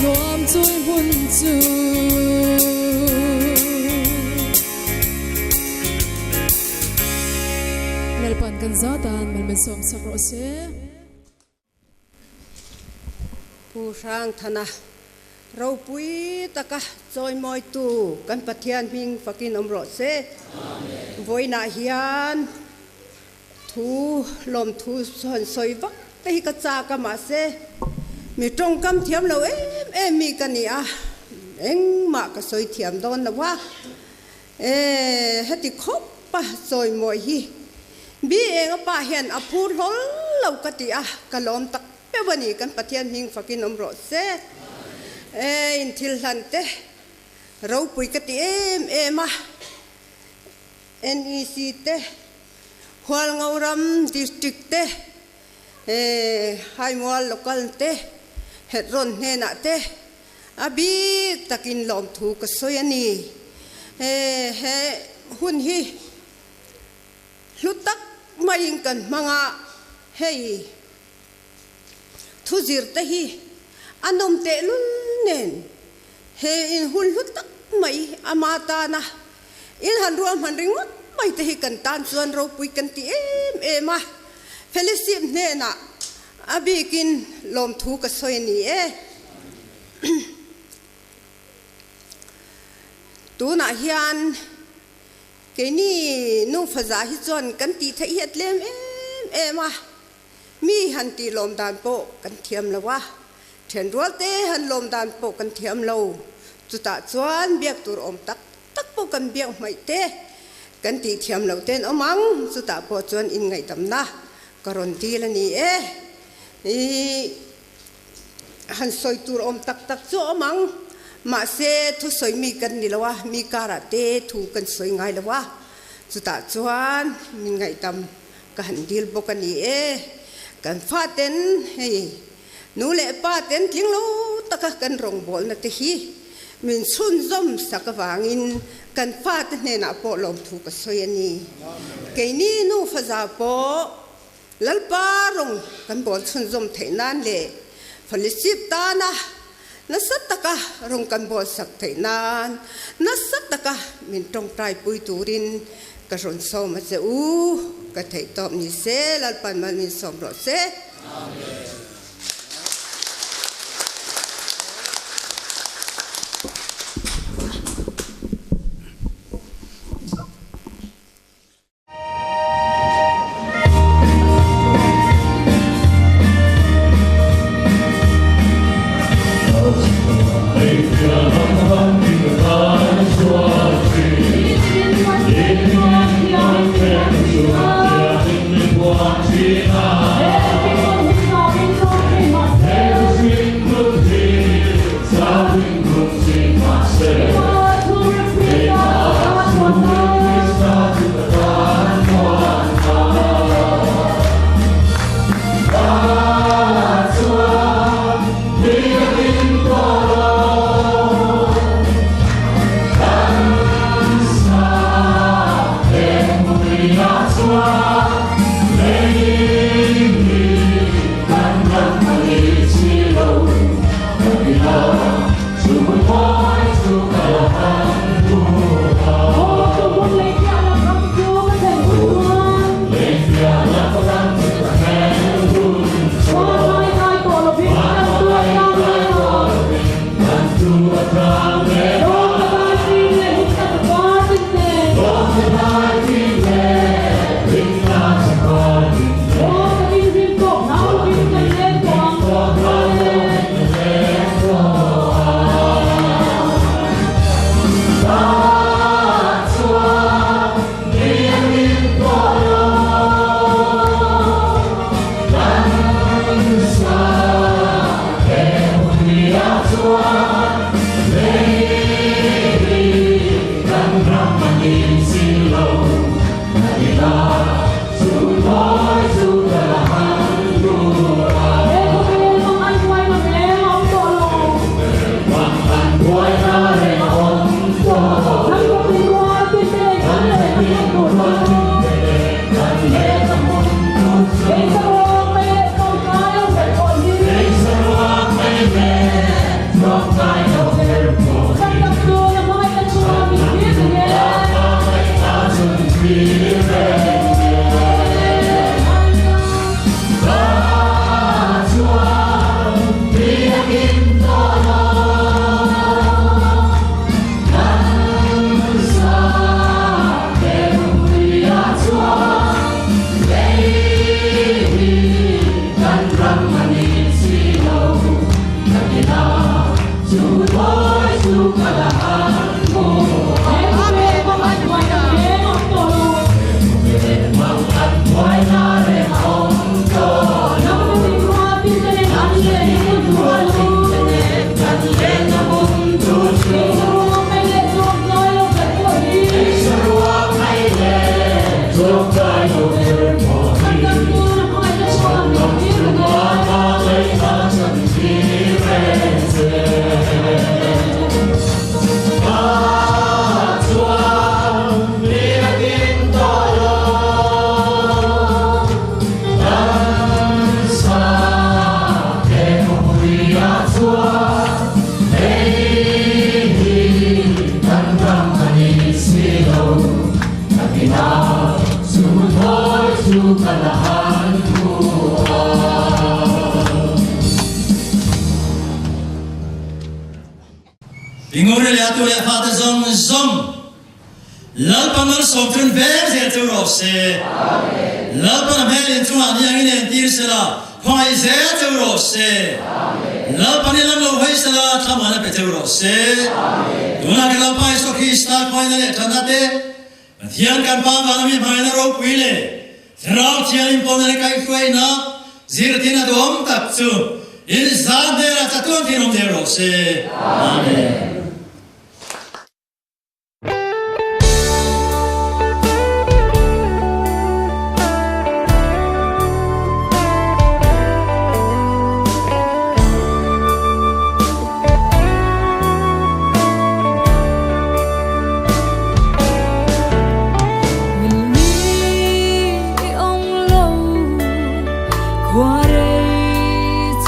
Speaker 4: nuam cui hmun cu. Lalpan kan zatan mal min sawm sak rawh seh.
Speaker 12: Pu Hrang Thana ropui taka chawimawitu kan Pathian hming fakin awm rawh se. Vawiinah hian Thu lawmthu han sawi vak te hi ka chak a, mahse mi tawngkam thiam lo em em mi ka ni a, engmah ka sawi thiam dawn lo a, e heti khawp a chawimawi hi bi eng a pa hian a phur hlawl lo ka ti a, ka lawm tak meuh a ni, kan Pathian hming fakin awm rawh se, e inthil hlan te ropui ka ti em em a. NEC te, Hualngoram District te, Haimual Local te, Hetrawn hnenah te a bik takin lawmthu ka sawi a ni. He hun hi hlu tak maiin kan hmang a, hei thuzir te hi a nawm tehlul nen he in hun hlu tak mai ama tana In han ruahman ringawt mai te hi kan tan chuan ropui kan ti em em a, Fellowship hnenah a bikin lawmthu ka sawi a ni e. Tunah hian keini nufa za hi chuan kan tih theih hi a tlem em em a, mi han tih lawm dan pawh kan thiam lo a, Ṭhenrual te han lawm dan pawh kan thiam lo. Chutah chuan biak tur awm tak tak pawh kan biak hmaih te kan tih thiam loh ten awm ang. Chutah pawh chuan inngaihdamna ka rawn dil a ni e. I han sawi tur awm tak tak chu a awm ang. Mahse thusawi mi kan ni lo a, mi karah te thu kan sawi ngai lo a. Chutah chuan min ngaihdam ka han dil bawk a ni e. Kan faten hei. Nu leh pa ten tling lo taka kan rawngbawlna te hi min chhunzawm sak avangin kan fate hnenah pawh lawmthu ka sawi a ni. Keini nufa za pawh Lalpa rawng kan bawl chhunzawm theih nan leh Fellowship tana nasa taka rawng kan bawl sak theih nan nasa taka min tawngtaipui turin ka rawn sawm a che u. Ka theihtawp ni se Lalpan mal min sawm rawh se.
Speaker 4: Qua đây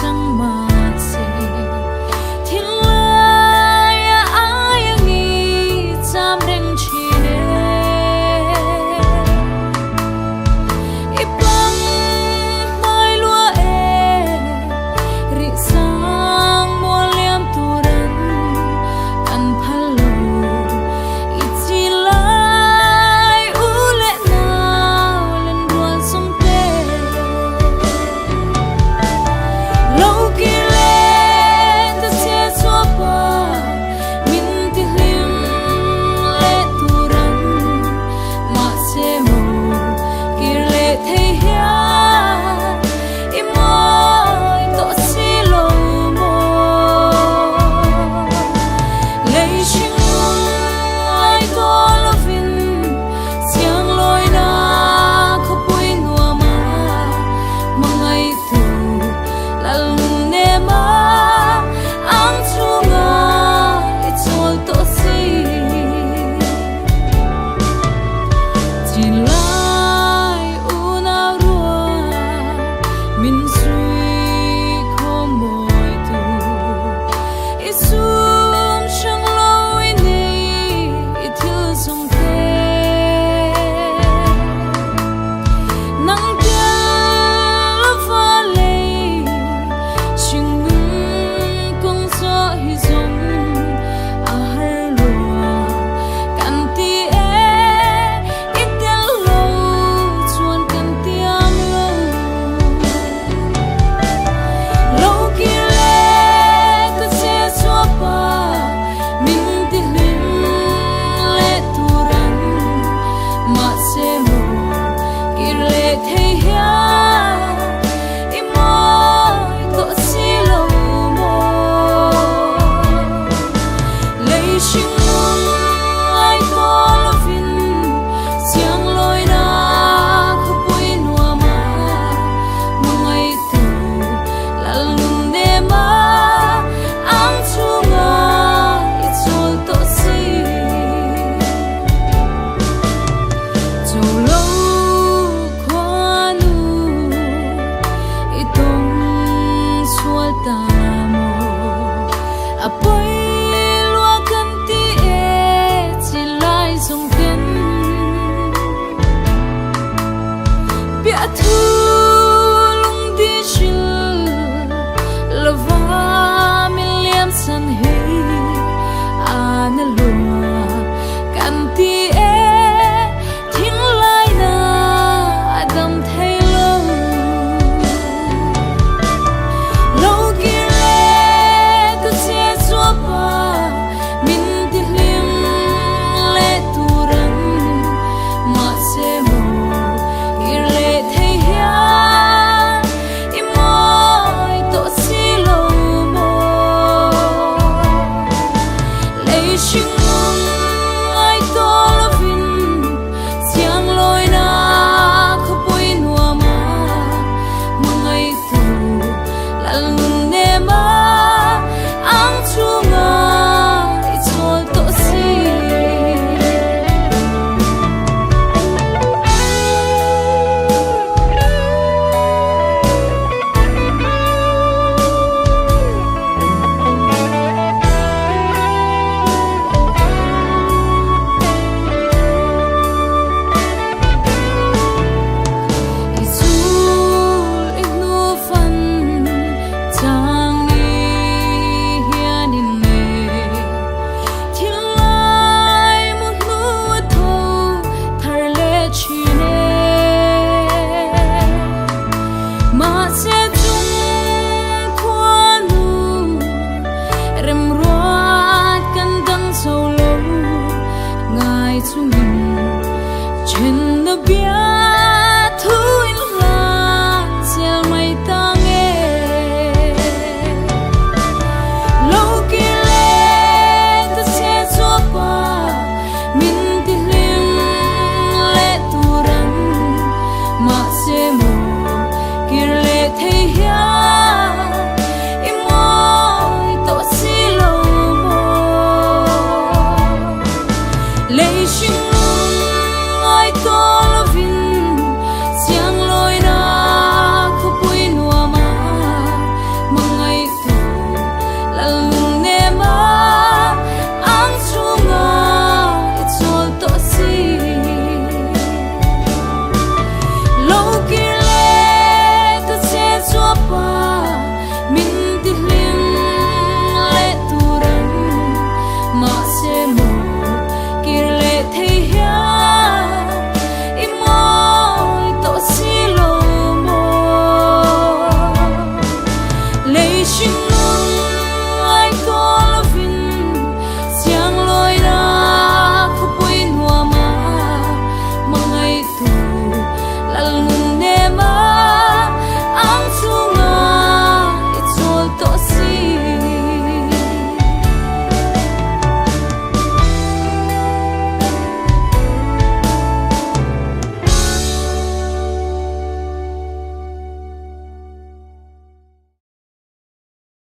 Speaker 4: chẳng mà gì. Thiên lai chungin Thenna biak.